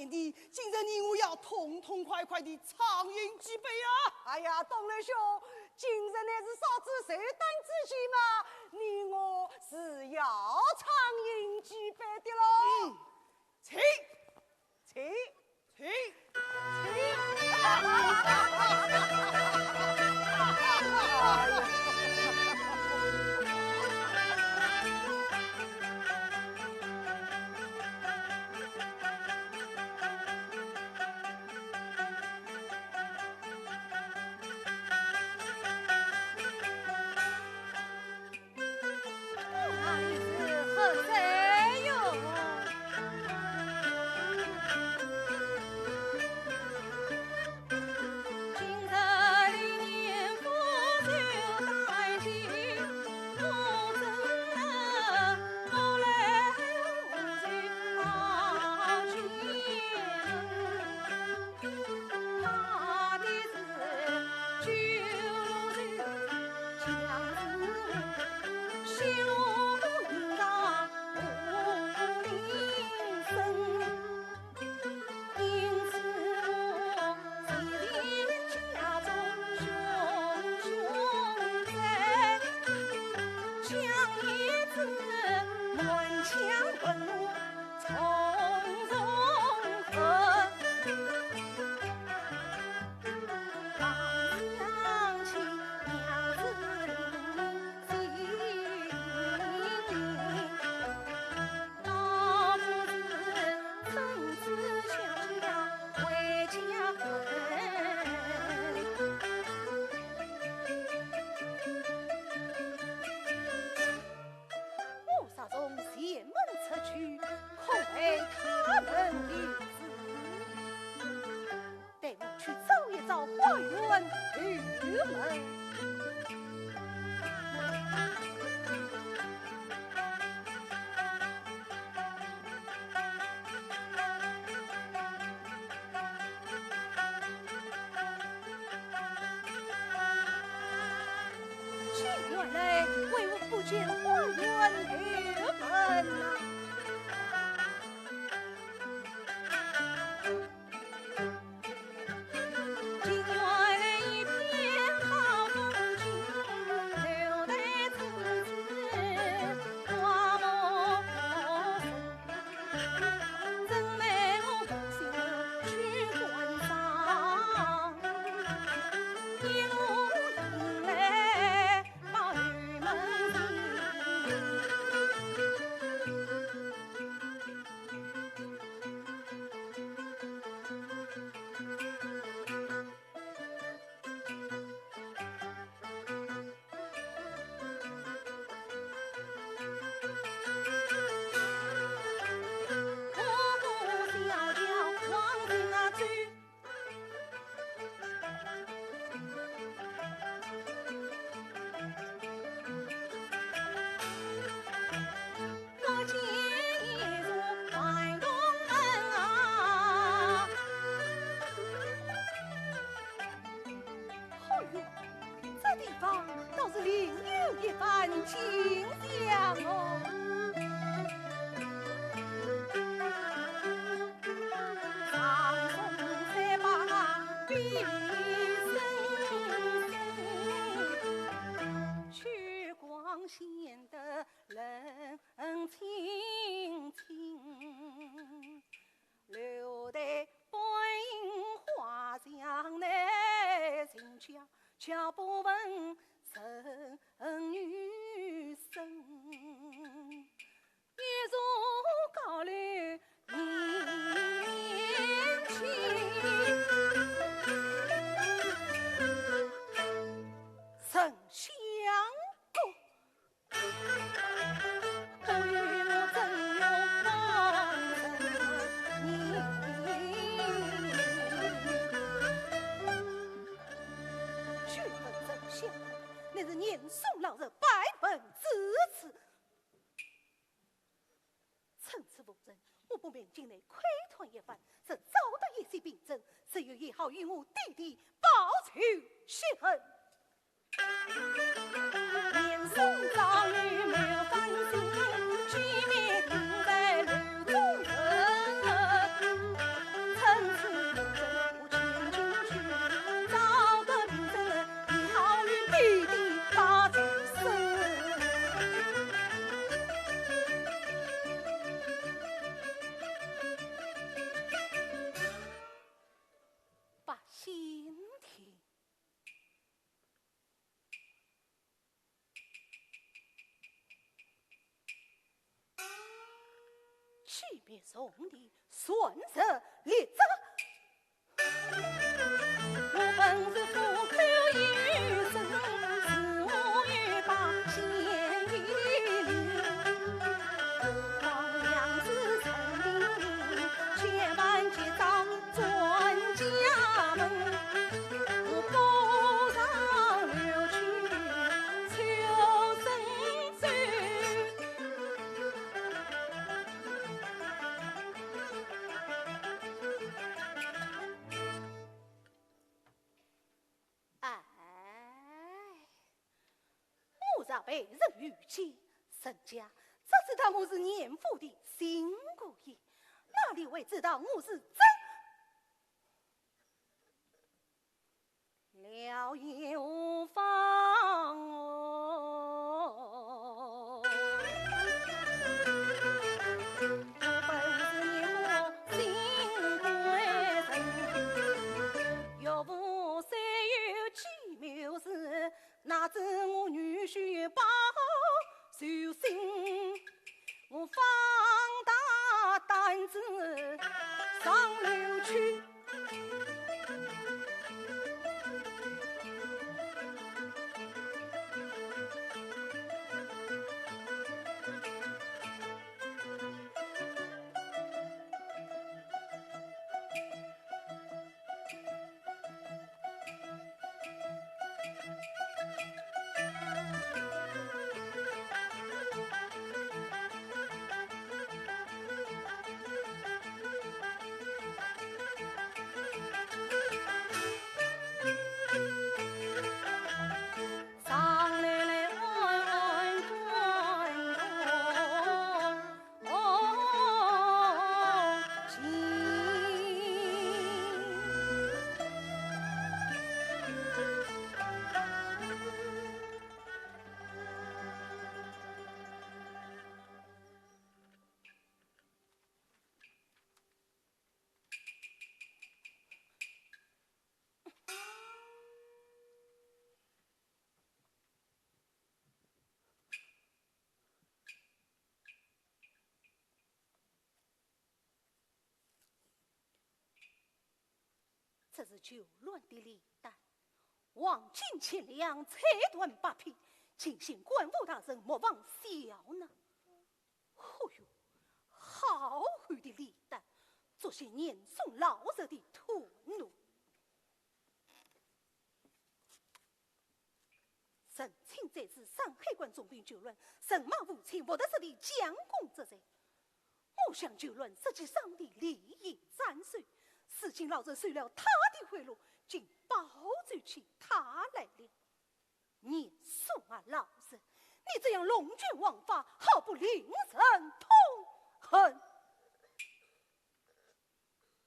的，今日你我要痛痛快快地畅饮几杯啊！哎呀，东楼兄，今日乃是烧子寿诞之期嘛，你我是要畅饮几杯的喽。嗯，请，请，请，请。武松从前门出去，可为他们留子。待我去找一找花园后门。 原来为何不见花园后门啊？哎呦，这地方倒是另有一番景象哦。 乃是严嵩老贼摆阵之词。 趁此无人，我不免进内窥探一番，若找到一些凭证，自有也好与我爹爹报仇雪恨。严嵩早有谋反心，机密定在楼中楼。点点。既然从你算着立着，我本是苦口有声，自我也罢，先一礼。我方娘子陈琳琳，千万结账 转家门，我不上楼去求神仙。哎，我若被人遇见，人家只知道我是严府的新姑爷，哪里会知道我是真 了也无妨哦。我本是你我新贵人，岳父虽有奇妙事，哪知我女婿把好就信，我放大胆子上楼去。 上来来安安官哦，请。 这是旧乱的礼单，黄金千两，彩缎八匹，敬请官府大人莫忘小男。哦哟，好厚的礼单，足见严嵩老贼的土奴。 成亲在此，山海关总兵旧乱，人马无情，无得势力将功折罪。我想旧乱实际上的利益斩首，如今老贼收了他的贿赂，竟保奏起他来了。严嵩啊，老贼，你这样弄权枉法，好不令人痛恨！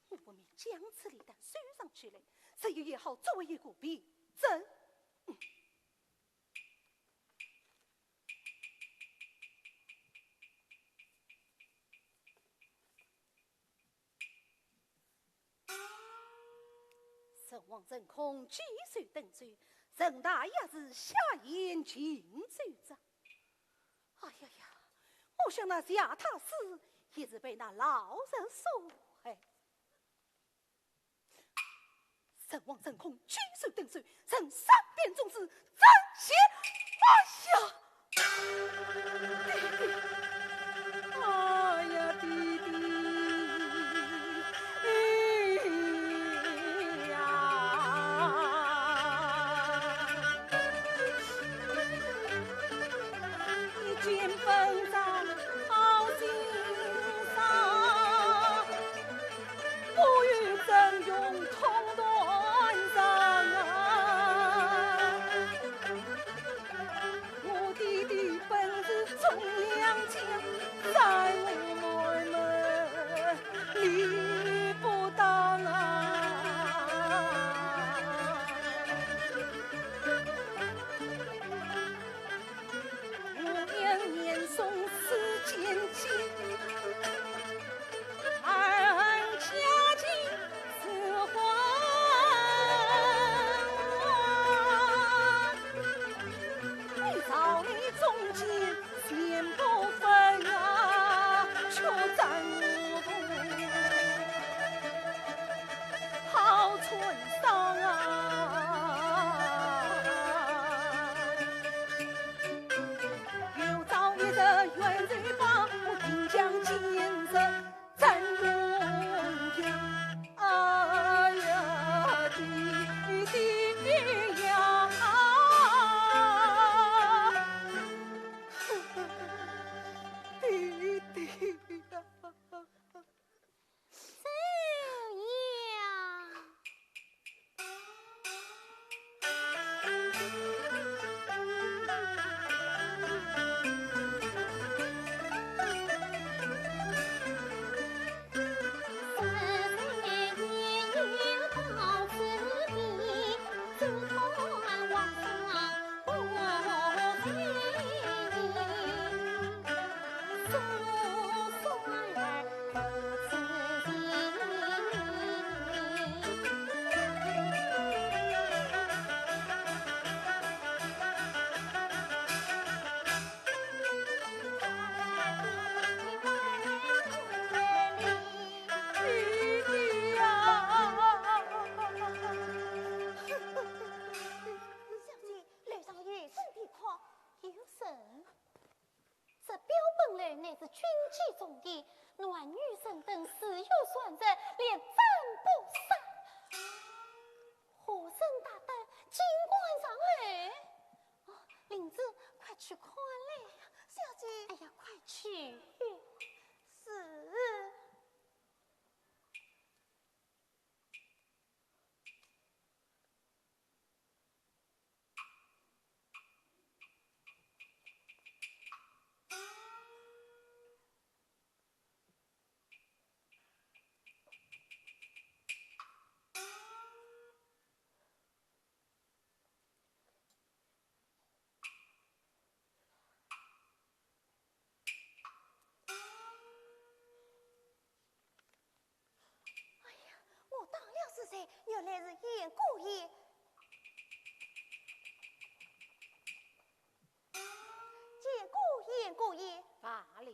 我不免将此礼单收藏起来，日后也好作为一个凭证。陈王陈空举手顿首，陈大爷是下言尽奏章。 哎呀呀，我想那谢太师也是被那老贼所害。陈王陈空举手顿首，陈三遍总是真邪。哎呀，弟弟，哎呀，弟弟。 呀，你见本长好心肠，不与曾荣同断肠。这谁？原来是鄢姑爷。鄢姑，鄢姑爷。罢了。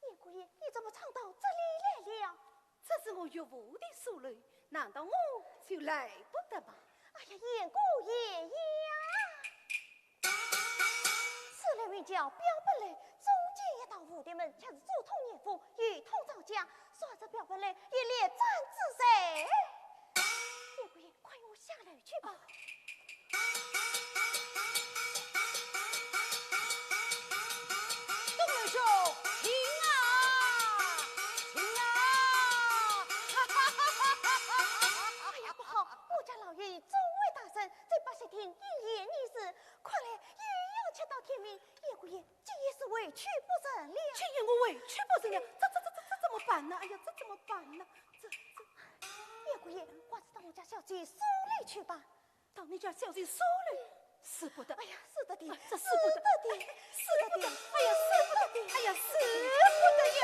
鄢姑爷，你怎么闯到这里来了？这是我岳父的书楼，难道我就来不得吗？哎呀，鄢姑爷呀！此楼名叫表本楼，中间一道蝴蝶门，却是竹筒严府，又通赵家，说这表本楼有列传之谁？鄢姑爷，快与我下楼去吧。东楼兄，请啊，请啊！哎呀，不好，我家老爷与众位大人在八仙厅饮宴议事，看来又要吃到天明。鄢姑爷，今夜是回去不成了。今夜我回去不成了，这这这这这怎么办呢？哎呀，这怎么办呢？这这，鄢姑爷，还是到我家小姐书楼去吧。到你家小姐书楼？使不得。哎呀，使得的，哎，这使不得。使得的，使得的。哎呀，使不得。哎呀，使不得呀！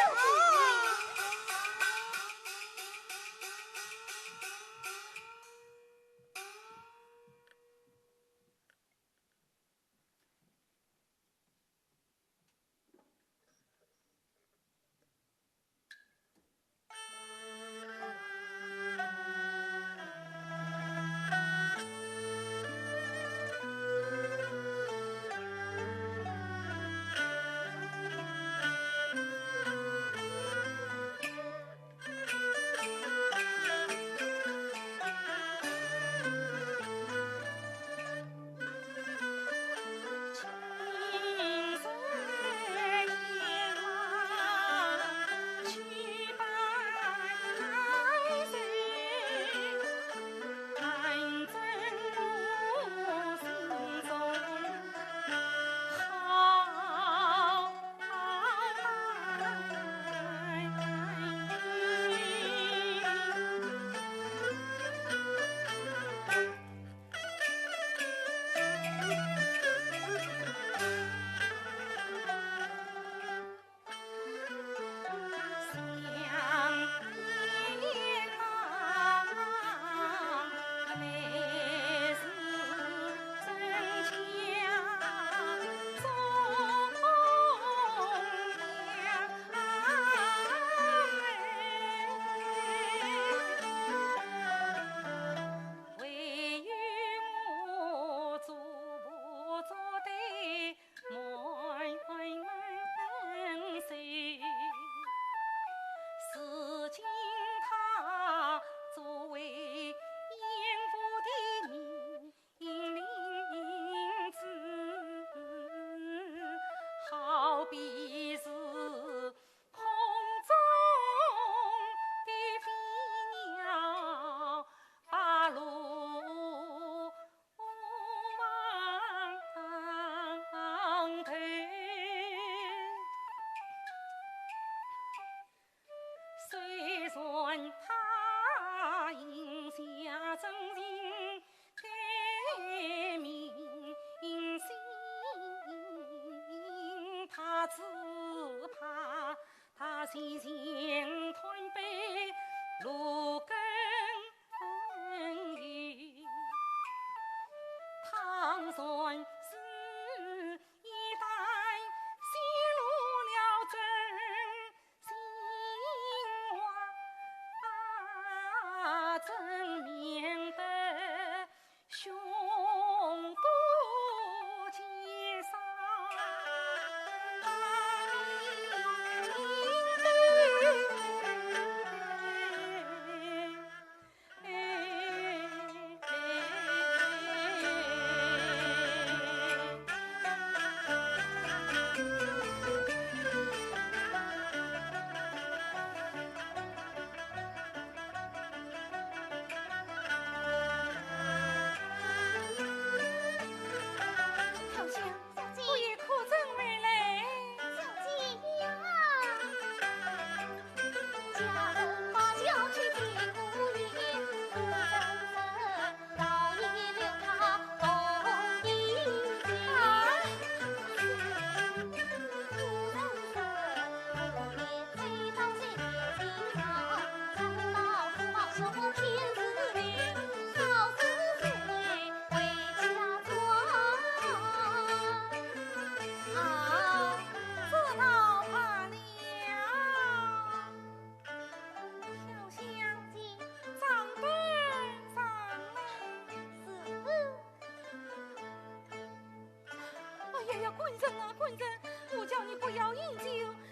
人啊，官人，我叫你不要饮酒，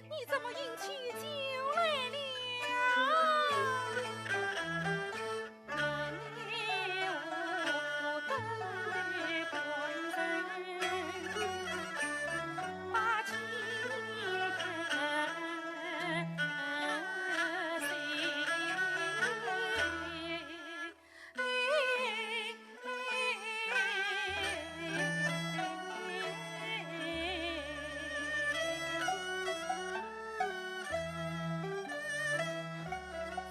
你怎么饮起酒来了？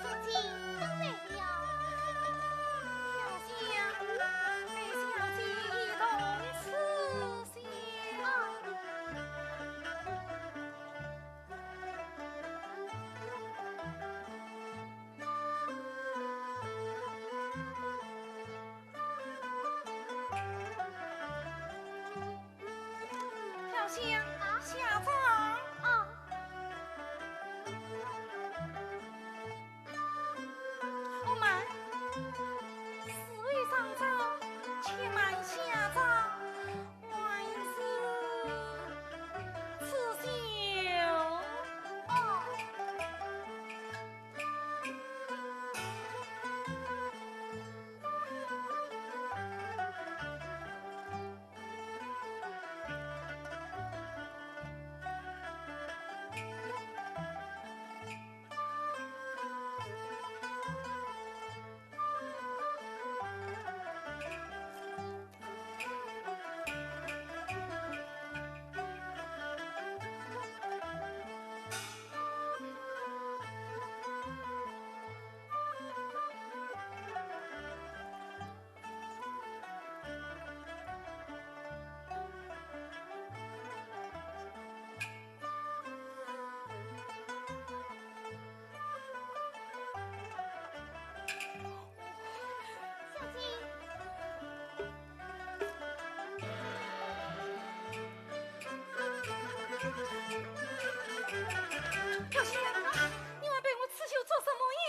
小姐，等待了。飘香，陪小姐一同吃些。啊。 飘香，啊？下妆。啊。哦，慢，侍卫上妆，且慢下妆，还是吃酒。哦。 小姐。飘香，你还陪我吃酒做什么呀？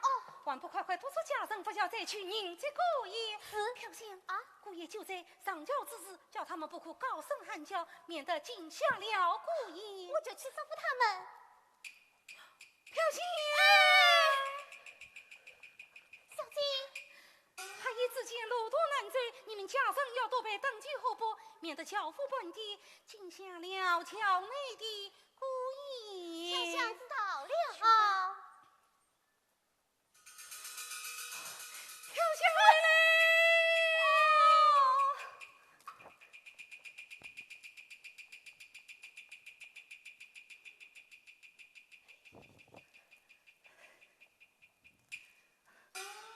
哦。还不快快督促家人，不要再去迎接姑爷。是。飘香。啊？姑爷就在上轿之时，叫他们不可高声喊叫，免得惊吓了姑爷。我就去吩咐他们。 飘香。哎，小姐。黑夜之间路途难走，你们家人要多备登记货物，免得轿夫半点惊吓了轿内的姑爷。飘香知道了。好。 飘香来了。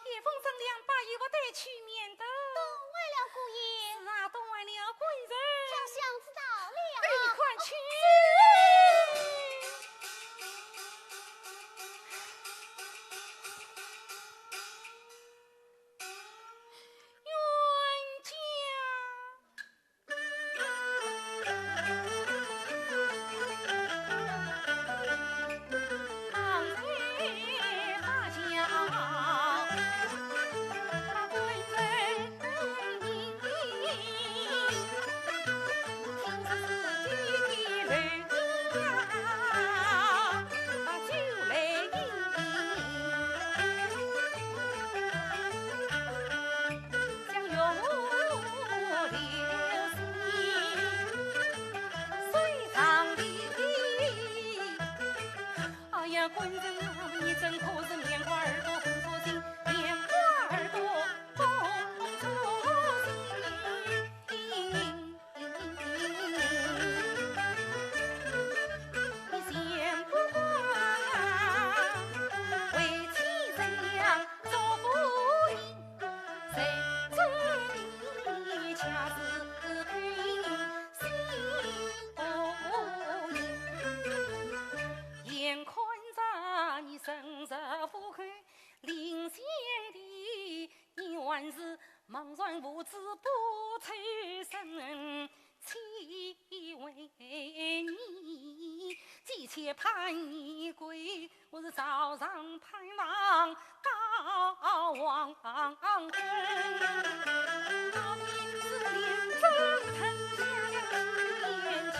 夜风正凉，把衣服带去，免得冻坏了，姑爷。是啊，冻坏了，官人。飘香知道了。哎，你快去。冤家。哎呀，官人啊，你真可是面瓜耳朵红错心，面瓜耳朵红错心。 你先不管，为妻这样做不应，谁知你恰是口心不宁。眼看着你身在府口，临行的 你还是茫然无知不出声，岂为你急切盼你归，我是早上盼望到黄昏。那明日里蒸腾下了一片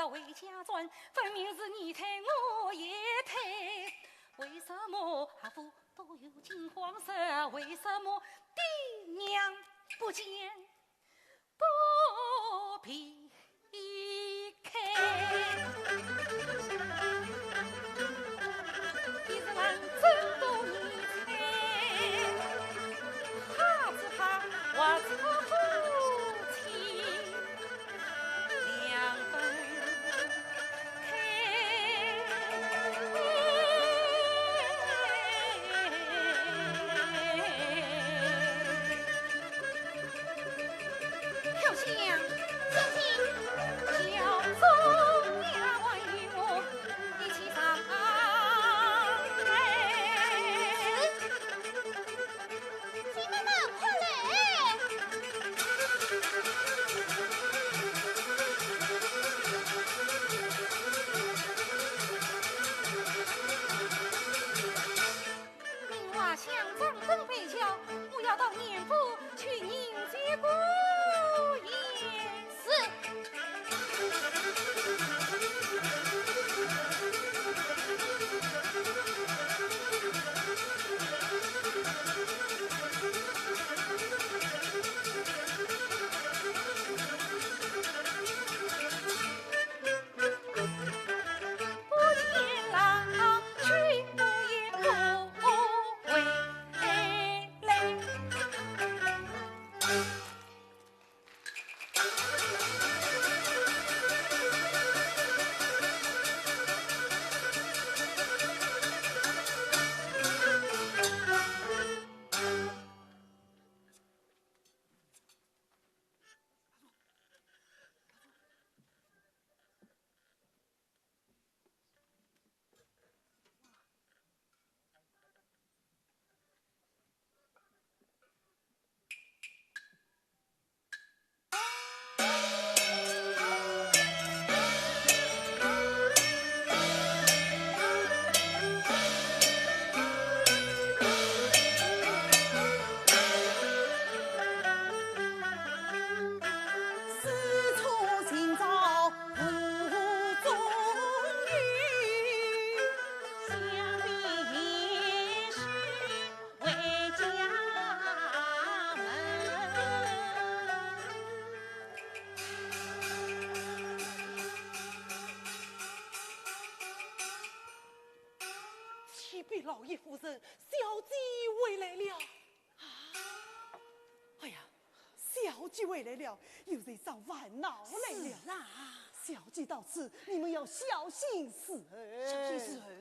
回家转，分明是你推我也推。为什么阿父都有金黄色？为什么爹娘不见不必开？一日郎真多年才，哈子怕我出夫妻。 两分开。飘香，小心，小心，丫鬟与我一起上来。 姐妹们，快来！明华香樟灯背桥，我要到年府去迎接姑爷。是。 启禀老爷夫人，小姐回来了。啊？哎呀，小姐回来了，又是一场烦恼来了。是啊。小姐到此，你们要小心伺候。小心伺候了。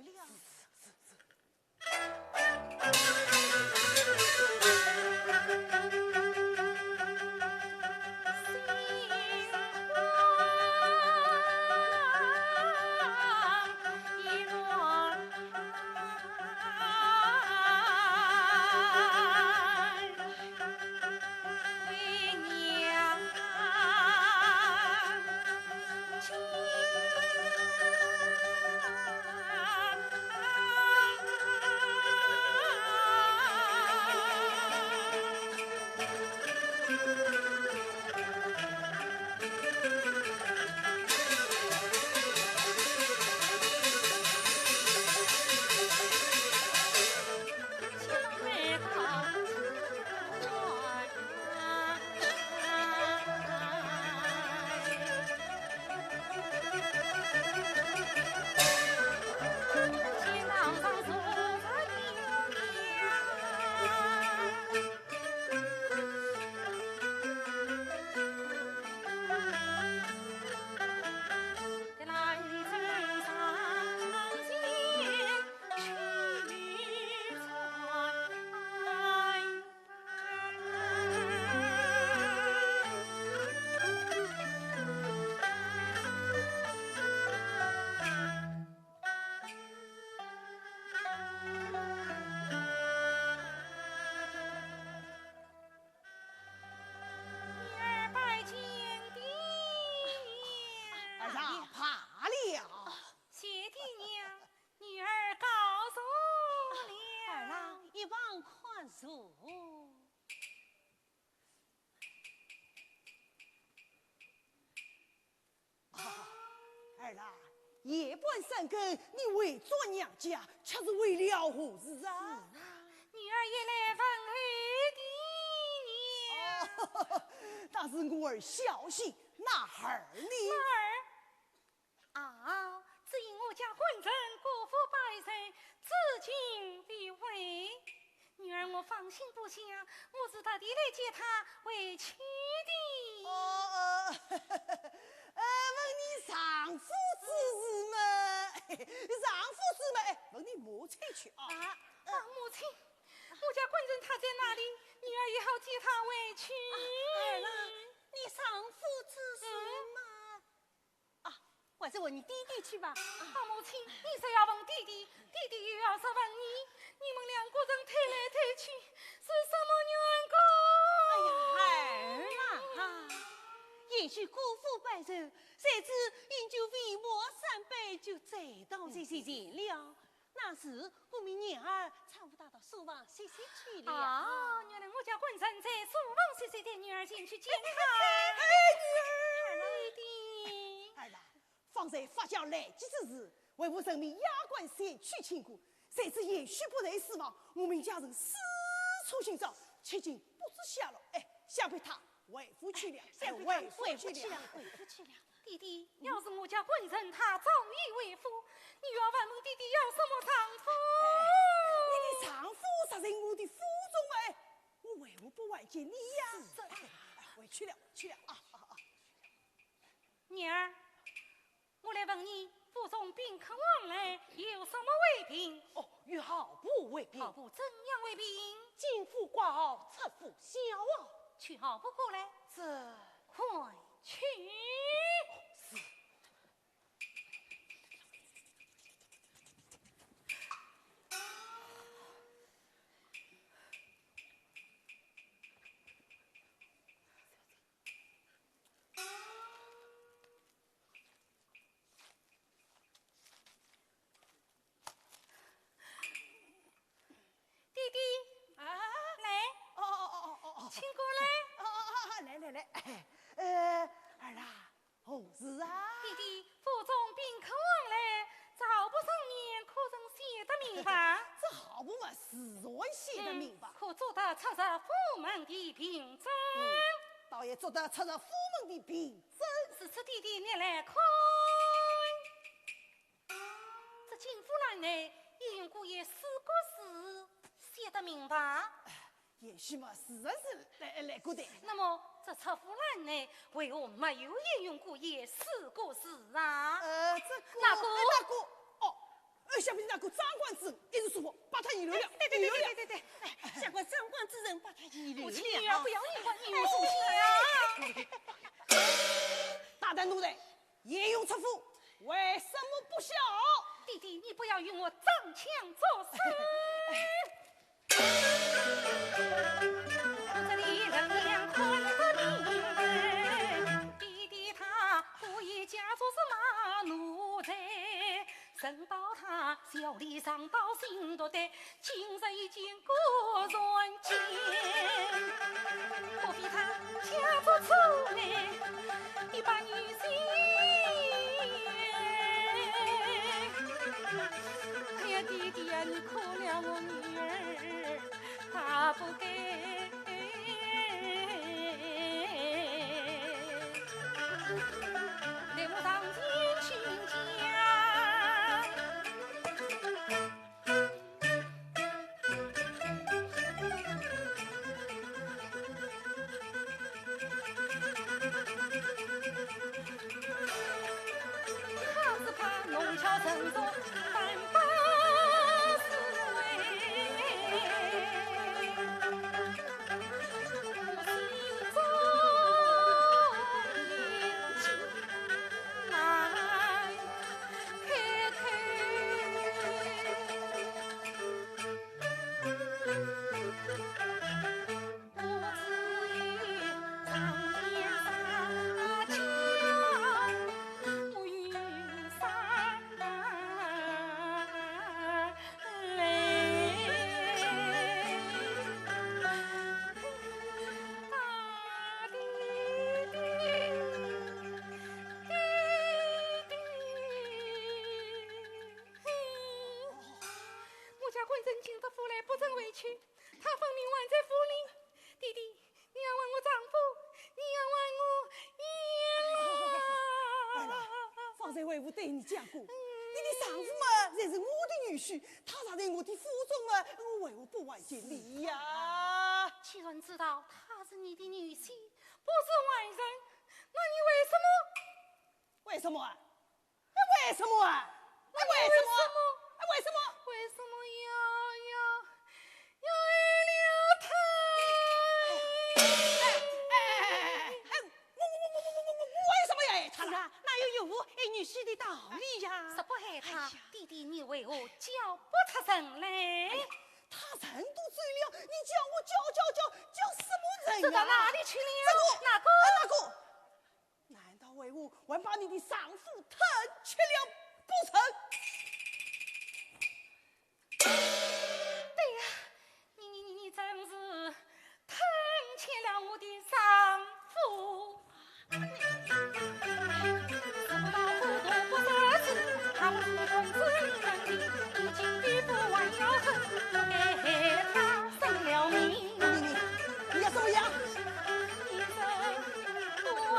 夜半三更，你回转娘家，却是为了何事啊？是啊，女儿也来问候爹娘。哦，那是我儿孝心，那孩儿呢？哪儿？啊，只因我家官人过府拜寿，至今未回。 女儿我放心不下，我是特地来接她回去的。哦，呃，呃，问你丈夫之事嘛，丈夫之事嘛，哎，问你母亲去啊。啊，啊，母亲，我家官人他在哪里？女儿也好接他回去。啊，儿啊，你丈夫之事嘛，嗯。 啊，还是问你爹爹去吧。啊，母亲，你是要问爹爹，爹爹又要是问你，你们两个人推来推去，是什么缘故？哎呀，儿啊，也许过府拜寿，谁知饮酒未满三杯就醉倒在席前了。 那时，我命娘儿搀扶他到书房歇息去了。哦，原来我家官人在书房歇息，待女儿前去见他。哎，女儿！爹爹。儿啊，方才发驾来急之时，为父任命丫鬟前去请过，谁知贤婿不在书房，我命家人四处寻找，至今不知下落。哎，想必他回府去了，哎，想必他回府去了。回府去了，回府去了。 爹爹，要是我家官人他早已回府，你要问问爹爹要什么丈夫？哎，你的丈夫实在我的府中哎，我为何不还给你呀？是。哎，回去了，回去了啊，啊，啊。女儿，我来问你，府中宾客往来有什么回禀？哦，与号簿回禀。号簿怎样回禀？进府挂号，出府销号。取号簿过来。这。快去。是。 爹爹，啊？来，哦，哦，哦，哦，哦，哦。请过来。哦，哦，哦，哦，来，来，来。呃，儿啊，何事啊？爹爹，府中宾客往来，这号簿上面可曾写得明白？这号簿嘛，自然写得明白。嗯，可作得出入府门的凭证？嗯，倒也作得出入府门的凭证。如此爹爹，你来看。 这金福栏内也用过一四个字，写得明白。也许嘛，是啊是，来，来过的。那么这出府栏内为何没有也用过一四个字啊？呃，这个，那个，哎，那个，哦，呃，想不起那个张官之人，一时疏忽，把他遗漏了，哎，对对对对对对，哎，想不起张官之人，把他遗漏了。母亲，女儿不要，女儿，女儿受气了。大胆奴才， 也用出府，为什么不晓？爹爹，你不要与我装腔作势。这里人眼看得明白，爹爹他故意假作是卖奴才， 人道他小李上到新都的，今日已经果然见。莫非他假作出来，一把女婿？哎呀，爹爹呀，你可怜我女儿，她不该。 待我上前请教。他只怕弄巧成拙，反被正进得府来，不准回去，他分明还在府里。弟弟，你要还我丈夫，你要还我鄢郎。儿啊，方才为父对你讲过，你的丈夫嘛，才是我的女婿，他若在我的府中嘛，我为何不还给你呀？既然知道他是你的女婿，不是外人，那你为什么？为什么啊？ 哎，为什么啊？哎，为什么啊？为什么？哎，为什么？为什么要，要，要爱了他？哎，哎，哎，哎，哎，我，我，我，我，我，我，我为什么要爱他呢？是啊，哪有岳父爱女婿的道理呀？若不爱他，哎呀。弟弟你为何叫不出人来？哎呀，他人都走了，你叫我叫，叫，叫，叫什么人啊？走到哪里去了？这个，哪个？哎，哪个？ 难道为父还把你的丈夫吞吃了不成？对呀，你，你，你，你真是吞吃了我的丈夫。 你，你，你要怎么样？都是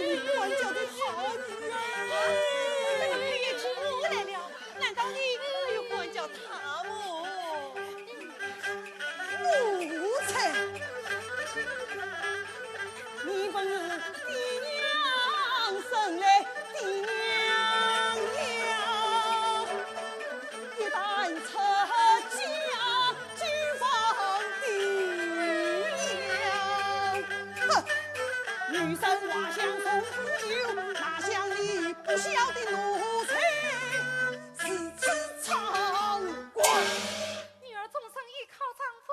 你管教的好女儿。这个黑夜出来了，难道你没有管教她么？奴才！你本是爹娘生来的娘呀，一旦出家， 就放爹娘。哼！女生花香送不休，哪像你不孝的奴才，如此猖狂。女儿终身依靠丈夫，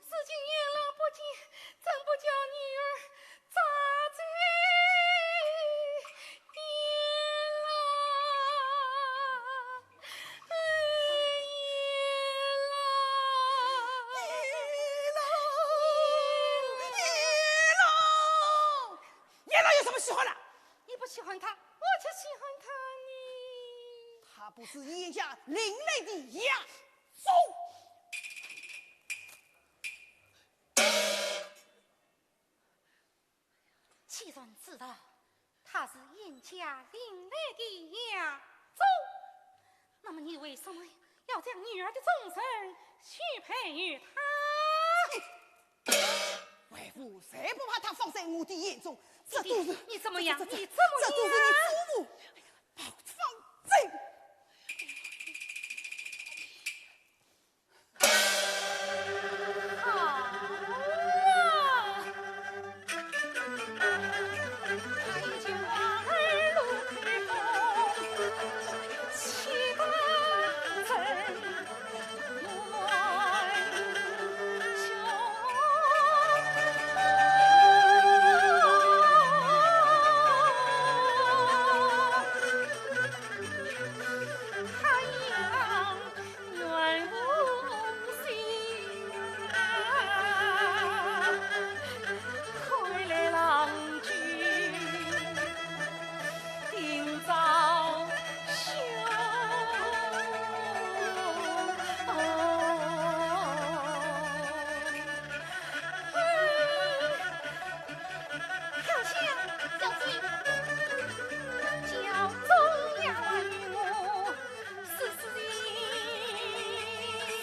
如今鄢郎不见，怎不叫女儿 扎嘴鄢郎，哎，鄢郎，鄢郎，鄢郎，鄢郎有什么喜欢的？你不喜欢他，我却喜欢他呢。他不是鄢家领来的呀，走。 既然知道他是鄢家领来的呀，走，那么你为什么要将女儿的终身许配于他？为父才不把他放在我的眼中，这都是，弟弟，你怎么样？这，这，这，你怎么样？这都是你祖母。放开！ 小姐，小姐，叫众丫鬟与我 是，是，是。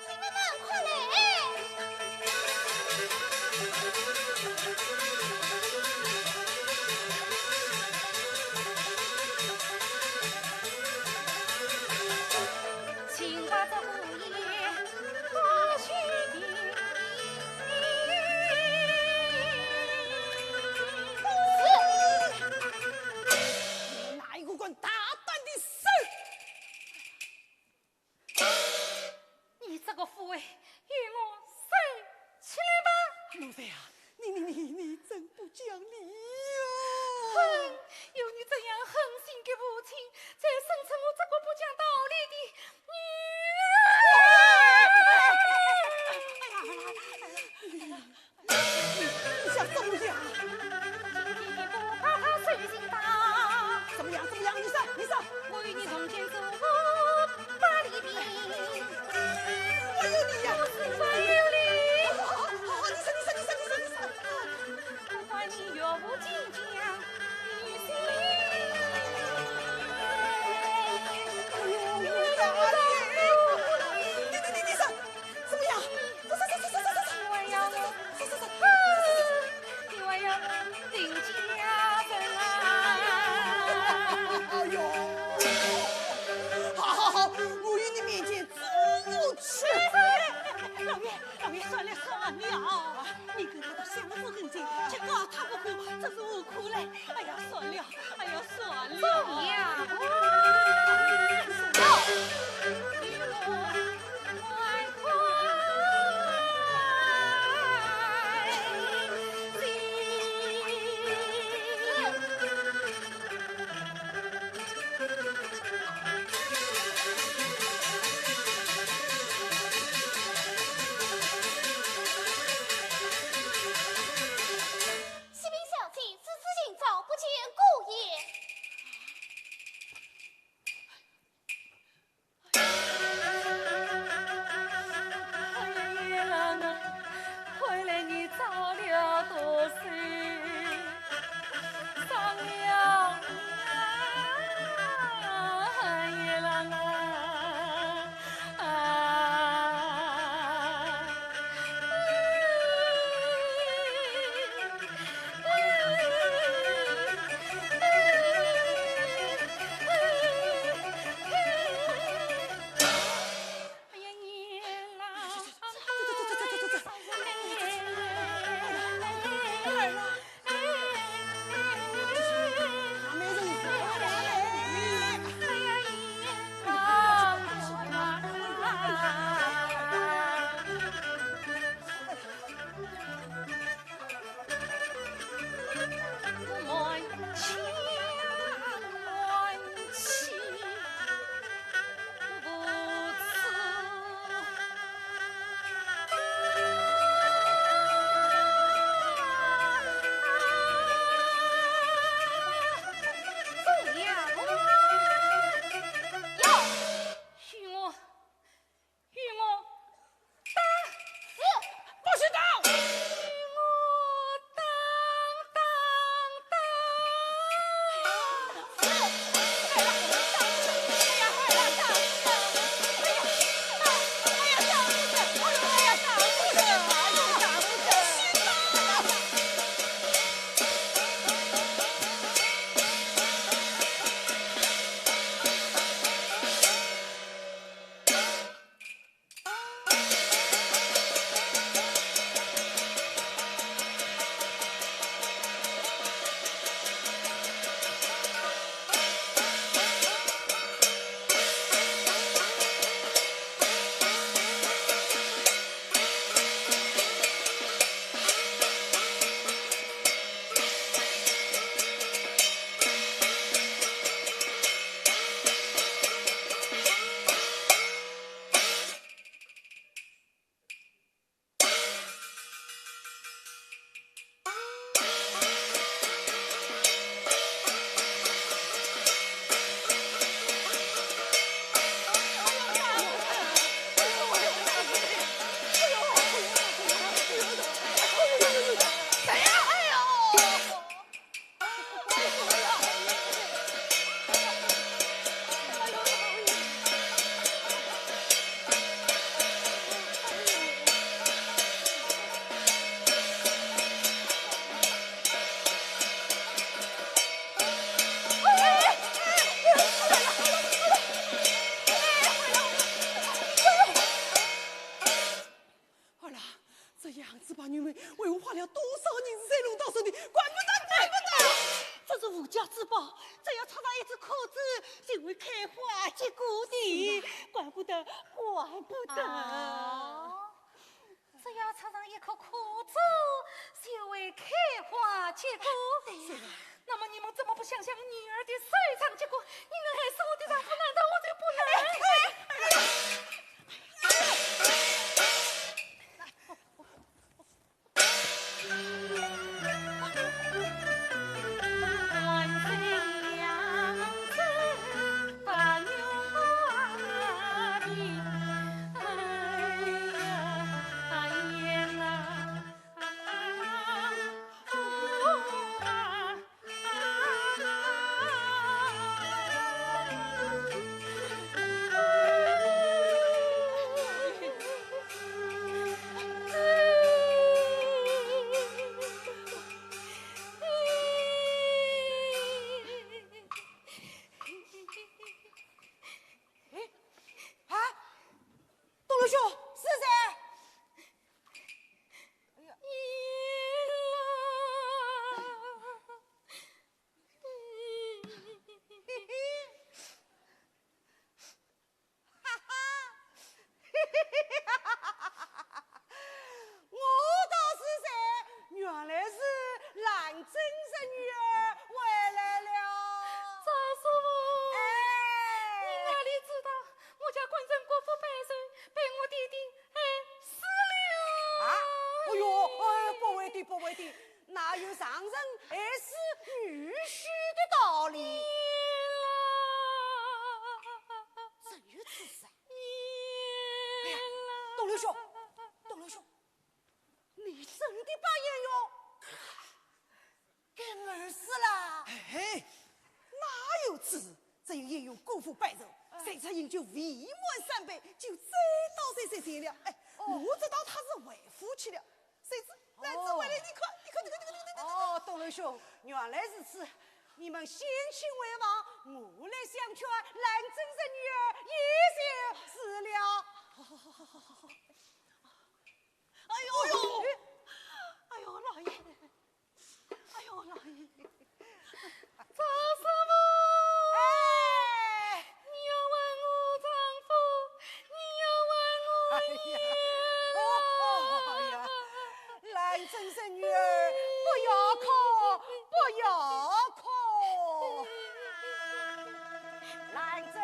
你们慢快来！请把这姑爷拖去。是。你哪一个敢大胆的说？你这个富贵，与我收起来吧。奴才啊，你，你，你，你真不讲你想怎么样？今天你不把他收拾到，怎么样？怎么样？你说，你说。我与你同前做八里地。我有理呀。我是没有理。好，好，好，好，你说，你说，你说，你说，你说。不管你岳父亲家，你心。哎呦，你说，你，你，你，你说，怎么样？说，说，说，说，说，说，说。你还要，你还要定家人啊？哎呦，好，好，好，我与你面前做夫妻。老爷，老爷，算了，算了，你跟他都相处很近，去告他不可，这是何苦嘞？哎呀，算了，哎呀，算了。走呀，走。 启禀小姐，此次今朝不见姑爷。哎呀，野狼啊，看来你遭了毒手，伤了啊，野狼啊。啊。 与我打！是，不许打！与我打，打，打！是，快了，打不得！哎呀，快了，打不得！哎呀，打，哎呀，打不得！哎呀，打不得！哎呀，打不得！不许打！儿啊，这羊脂白玉梅为我花了多少银子才弄到手的，怪不得，怪不得！这是无价之宝，只要插上一支口子，就会开花结果的，怪不得，怪不得。啊，只要插上一颗口子，就会开花结果。对呀。那么你们怎么不想想女儿的收场结果？你们害死我的丈夫，难道我就不能？哎，哎，哎。不会的，哪有丈人害死女婿的道理？真有此事啊！哎呀，东楼兄，东楼兄，你真的把鄢荣给害死了？哎，哪有此事？只有鄢荣过府拜寿，谁知鄢荣酒未满三杯，就醉倒在席前了。哎，我知道他是回府去了。谁知兰贞回来，你看，你看，你看，你看，你看，你看。哦，东楼兄，原来如此。你们先去回房，我来相劝兰贞侄女儿也就是了。好，好，好，好，好，好。哎呦，哎呦，哎呦，老爷，哎呦，老爷，赵师傅，哎，你要问我丈夫，你要问我爷了。哎呀，兰贞侄女儿，不要哭，不要哭。兰贞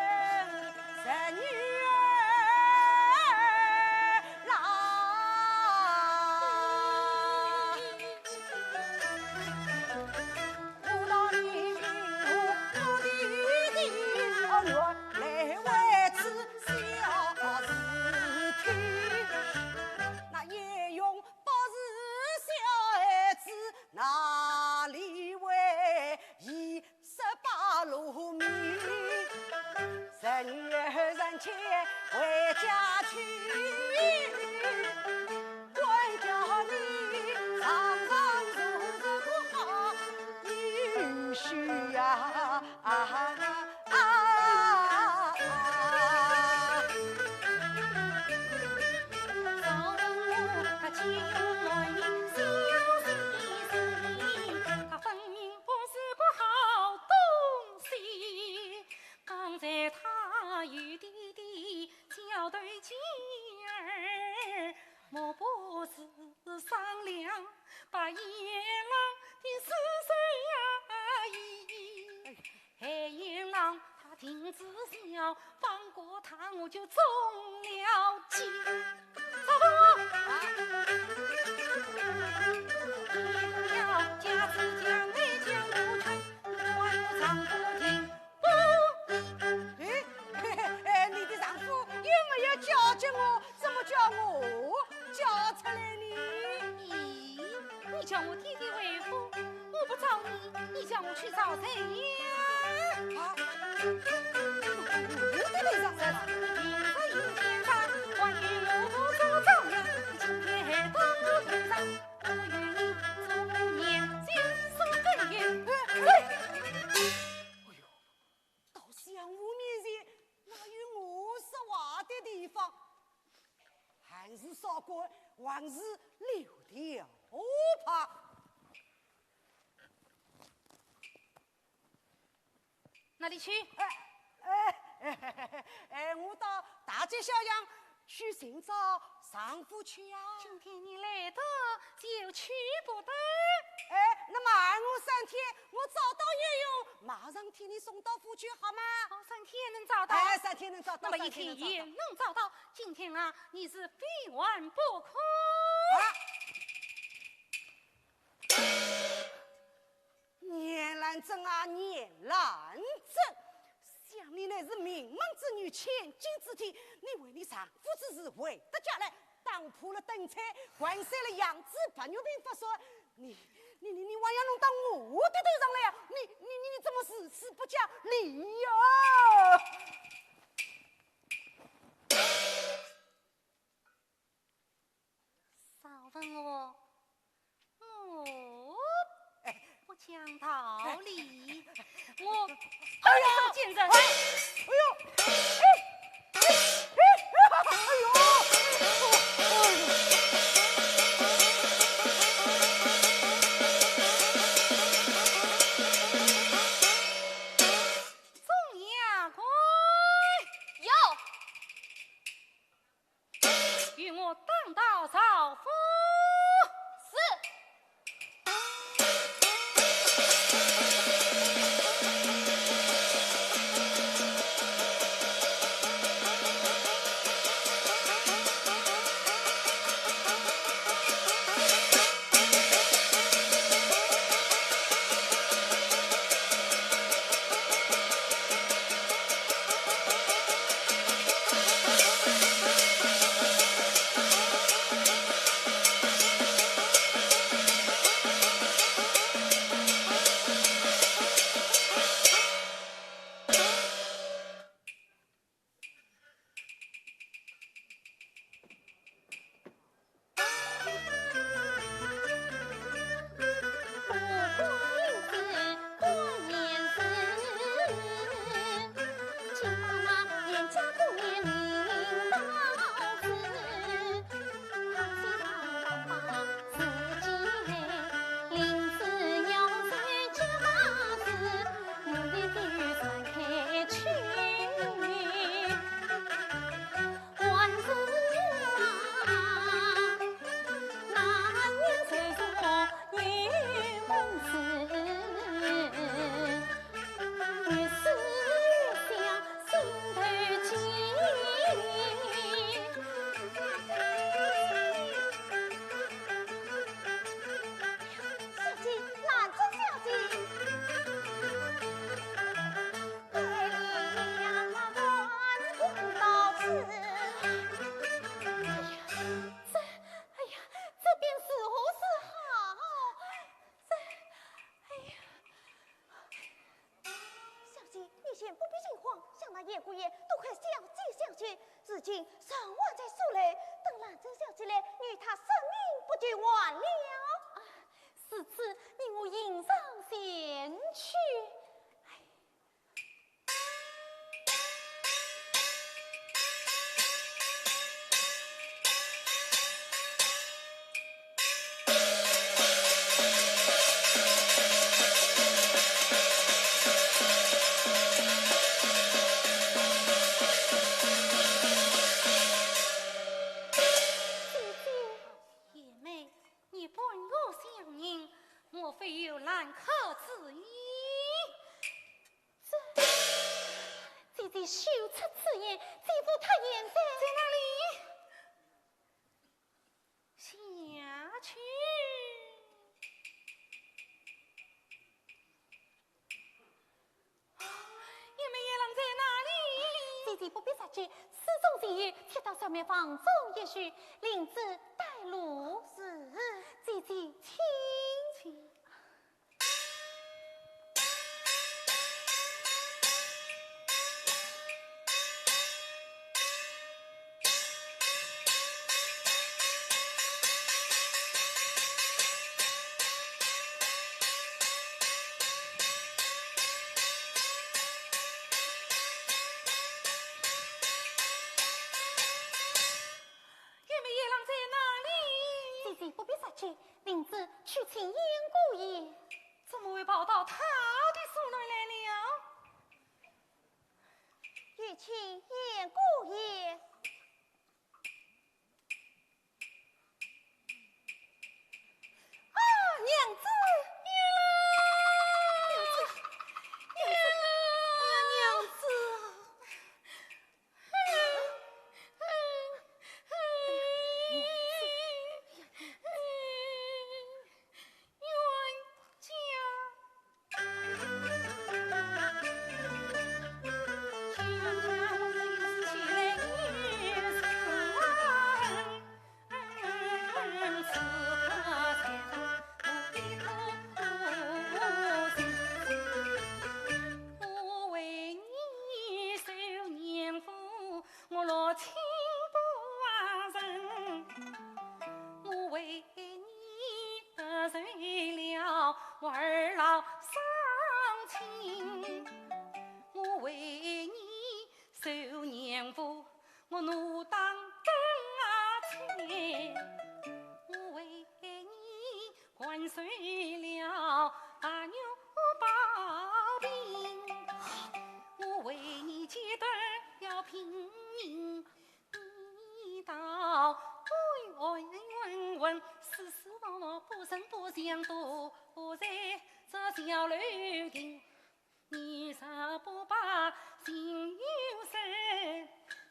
侄女儿啦。 那鄢荣不是小孩子，哪里会一十八路迷？侄女儿暂且回家去，管教你上上如如个好女婿呀！啊啊啊！ 哎，嘿嘿嘿，你的丈夫又没有叫着我，怎么叫我叫出来呢？咦，你叫我爹爹回府，我不找你，你叫我去找谁呀？啊，我的头上来了。 哎呦，到相府面前，哪有我说话的地方？还是少管，还是留条吧。 哪里去？哎，哎，哎，我到大街小巷去寻找丈夫去呀。今天你来得就去不得。哎，那么还我三天，我找到鄢荣，马上替你送到府去，好吗？哦，三天能找到？哎，三天能找到，那么一天也能找到。今天啊，你是非完不可。啊！ 鄢兰贞啊，鄢兰贞，想你乃是名门之女，千金之体，你为你丈夫之事回得家来，打破了灯彩，掼碎了洋纸，白玉瓶发刷，你，你，你，你还要弄到我的头上来呀？你，你，你，你怎么如此不讲理呀？ 少问我，我不讲道理，我，哎呀，见人。哎，哎呦，哎，哎，哎，哎呦，哎呦。 与我打道赵府。是。竟尚还在苏楼，等兰贞小姐来，与她说明不就完了？啊，如此，你我迎上前去。哎。 姐姐。贤妹，你半个乡人，莫非有拦客之意？这，姐姐休出此言，姐夫他现在在哪里？ 下去。贤妹，贤郎在哪里？姐姐不必着急，书中自有，且到小妹房中一叙，领旨带路。是。姐姐请。请。 贤妹，贤郎在哪里？姐姐不必着急，领旨去请燕姑爷。怎么会跑到他的苏楼来了？有请燕姑爷。 啊，娘子，娘子，娘子，啊，娘子啊。冤家。我为你受年福，我落亲不成。我为你得罪了我二老双亲，我为你受年福， 我奴当更啊亲，我为你灌醉了白玉宝瓶，我为你揭断了瓶盖。你道我冤冤枉枉，世事忙忙，不曾不想，都在这小楼亭。 你若不把情由深，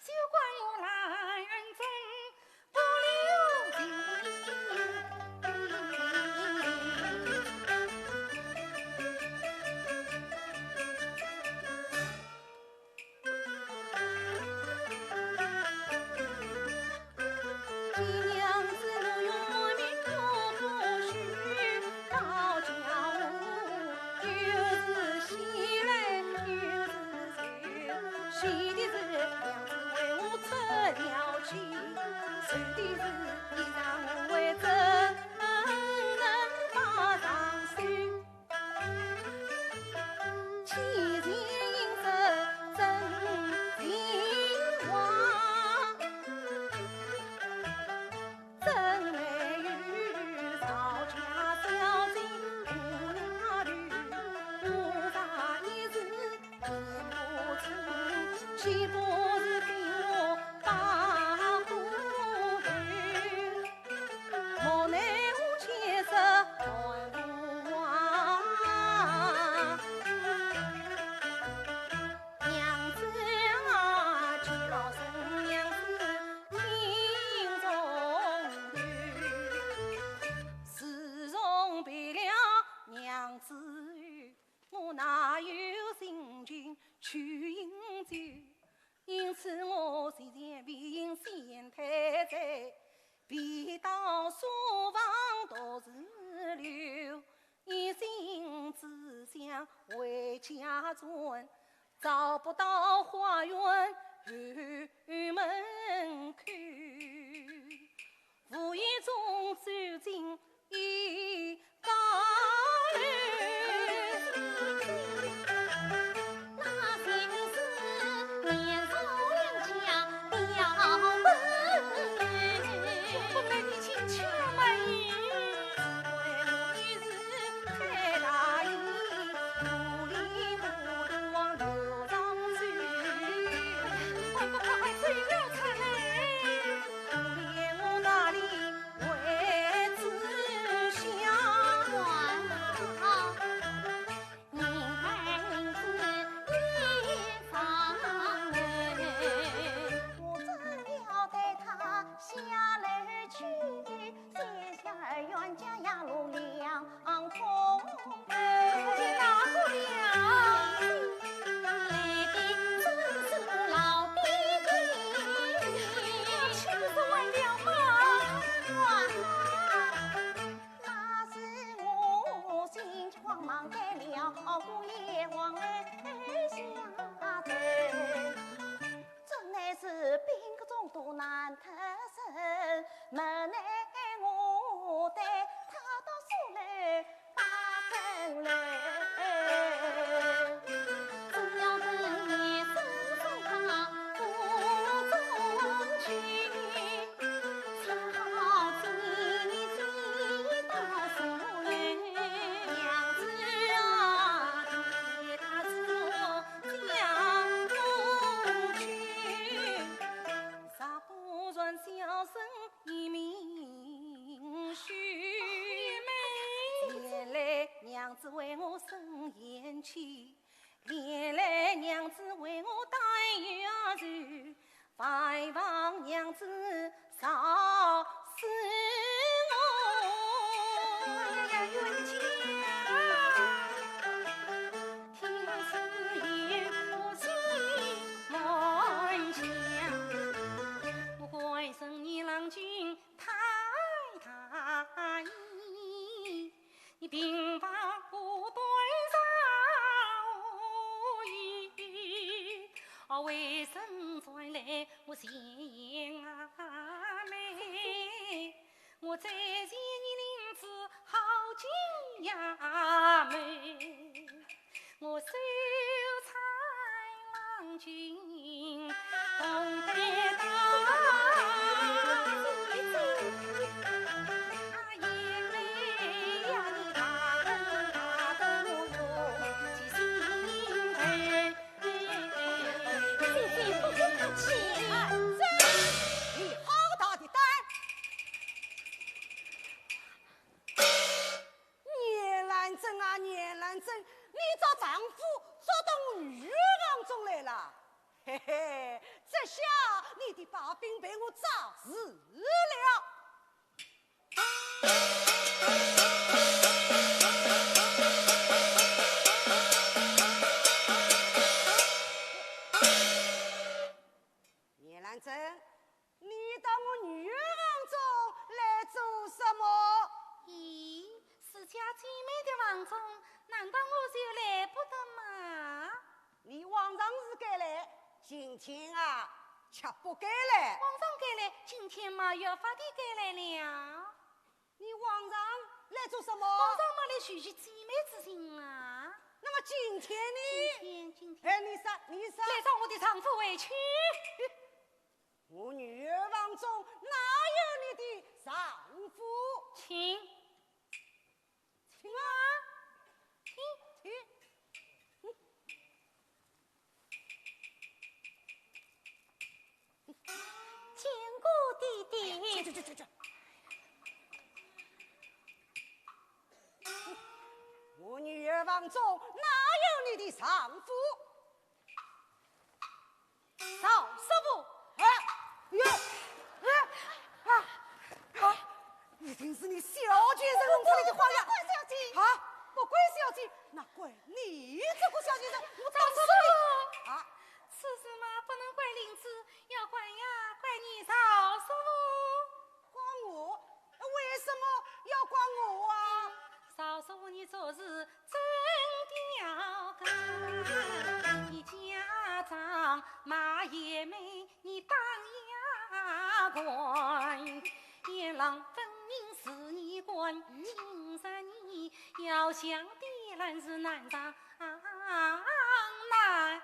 休怪我兰贞不留情。自从别了娘子后，我哪有心情去饮酒？ 因此我前前便行先退醉，便到书房独自留。一心只想回家转，找不到花园后门。走进一家楼。那就是年少两家表本。我来，你进去嘛。 还不快快走了出来！我只要带她下楼去， 天下冤家呀路两空。哪个了？来的正是老爹爹。岂不是完了吗？完了。那是我心慌忙改了，我也往楼下走。 真乃是兵家中途难脱身，无奈我得他到苏州八分楼。总要等一声送他府中去，只好姐姐到苏州。娘子啊，你他是我 江东去，若不然小生一命休。前来娘子为我生厌气，连累娘子为我担忧愁，还望娘子 饶恕我。哎呀，冤家，听此言我心乱想。我怪生你郎君太大意， 你平白无端造无疑，哦，为甚转来我前言阿妹？我再见你领旨好进衙门，我手搀郎君同得到。 你好大的胆！严兰贞啊，严兰贞，你捉丈夫捉到我女儿房中来了。嘿嘿，这下你的把柄被我抓住了。 严兰贞，你到我女儿房中来做什么？咦，自家姐妹的房中，难道我就来不得吗？ 你往常是该来，今天啊，却不该来。往常该来，今天嘛，越发的该来了。你往常来做什么？往常嘛，来叙叙姐妹之情啊。那么今天呢？今天，今天。哎，你说，你说。来找我的丈夫回去。我女儿房中哪有你的丈夫？请。 请啊，请，请。见过爹爹。哎呀，去，去，去，去，去。我女儿房中哪有你的丈夫？ 赵师傅。哎，呀，哎，啊，啊，一定是你小贱人弄出来的花样。不怪小姐。啊，不怪小姐，那怪你这个小贱人，我打死你！赵师傅。啊，此事嘛，不能怪林子，要怪呀，怪你赵师傅。 怪我？为什么要怪我啊？赵师傅，你做事真刁工，你家长骂爷们，你打牙关，阎王分明是想的人是难上难。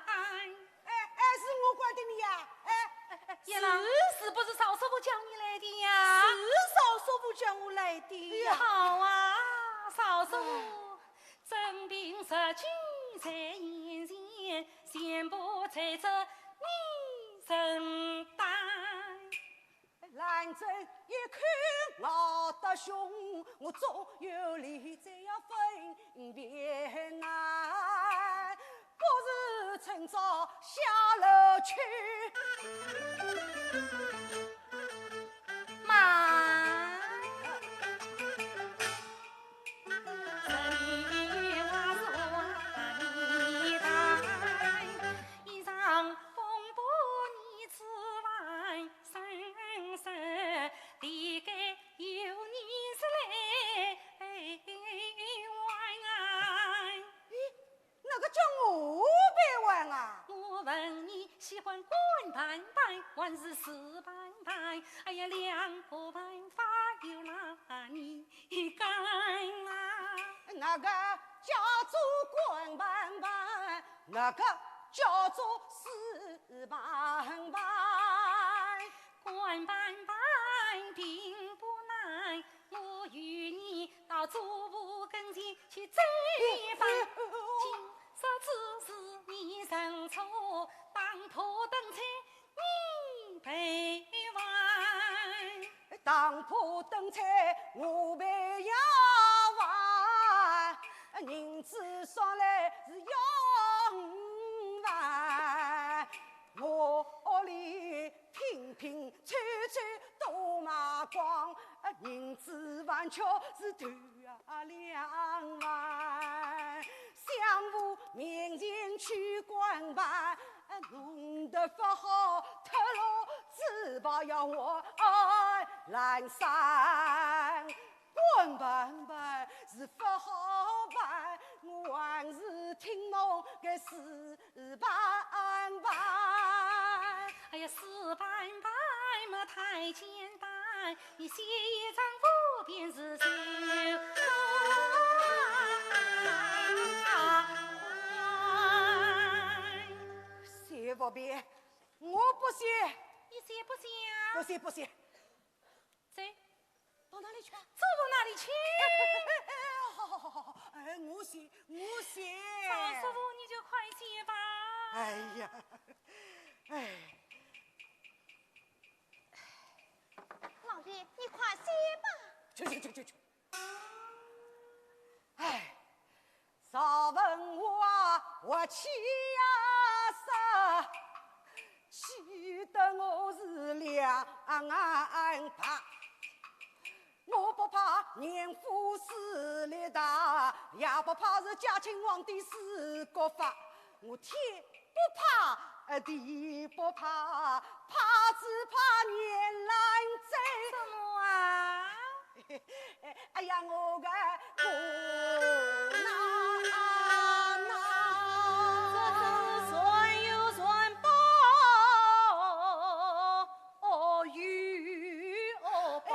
哎，哎，是我怪的你呀？哎，哎，哎，叶郎，是，是不是曹叔父叫你来的呀？是曹叔父叫我来的呀。好啊，曹叔父，哎。真凭实情在眼前，全部在这你承担。 兰贞一口咬得凶，我总有理再要分辨呐，不如趁早下楼去。慢。 咦，哪个叫我白玩啊？我问你喜欢官板板还是私板板？哎呀，两个办法由哪你干啊？哪个叫做官板板？哪个叫做私板板？官板板并不难，我与你到祖父跟前去争一番。今日之事你认错，打破灯彩你白玩。 打破灯彩我白要还，银子算来是要五万，我屋里拼拼凑凑都卖光，银子还缺是头啊两万。相府面前去官拜，弄得不好脱落，只怕要还烂山。 官拜拜是不好拜，我还是听侬个私拜拜。哎呀，私拜拜嘛太简单，你写一张符便是就。写符便，我不写。你写不写啊？不写，不写。 走。到哪里去啊？走到哪里去？哎，哎，哎，哎，好，好，好，好，哎，我写，我写。曹叔父，你就快写吧。哎呀，哎。老爷，你快写吧。去，去，去，去，去。哎， 赵文华啊，我气呀杀，气得我是两眼白。我不怕严府势力大，也不怕是嘉靖皇帝是国法。我天不怕，呃，地不怕，怕只怕严兰贞。怎么啊？ 哎呀，我个姑娘啊，这真是善有善报，恶有恶报。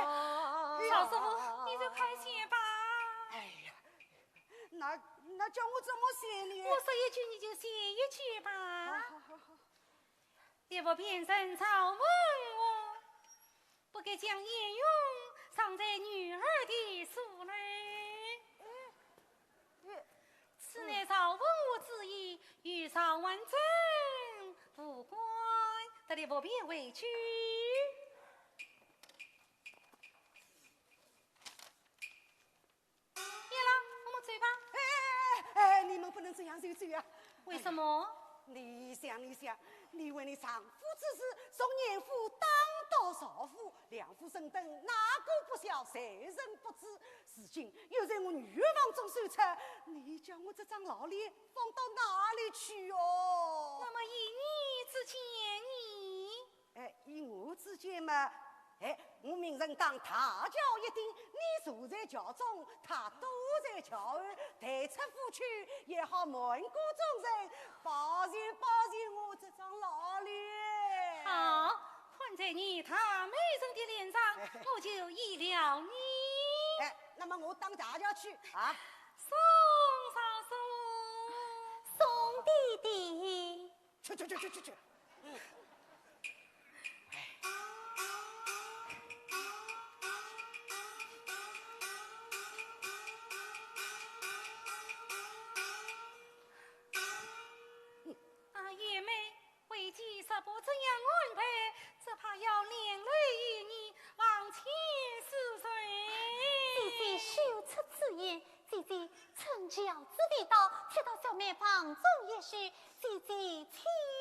哎，哎呀。曹叔父，你就快写吧。哎呀，那，那叫我怎么写呢？我说一句，你就写一句吧。好，好，好，好。 一不变成赵文华，不该将鄢荣葬在女儿的署楼。此乃赵文华之意，与赵婉贞无关，得了不便回去。 叶郎，我们走吧。哎，哎，哎，哎，你们不能这样走走呀。为什么？哎呀，你想，你想，你为你丈夫之事，从严府打到赵府，两府人等哪个不晓，谁人不知？如今又在我女儿房中受刺，你叫我这张老脸放到哪里去哟？那么依你之见呢？ 哎，依我之见嘛，哎，我命人打大轿一顶，你坐在轿中，他躲在轿后，抬出府去，也好瞒过众人，保全保全我这张老脸。好，看在你大美人的脸上，哎。我就依了你。哎，那么我打大轿去啊。送上送。送弟弟。去去去去去去。啊，贤妹，为姐实不怎样安排，只怕要连累于你，望千恕罪。姐姐休出此言，姐姐趁轿子未到，且到小妹房中一叙，姐姐请。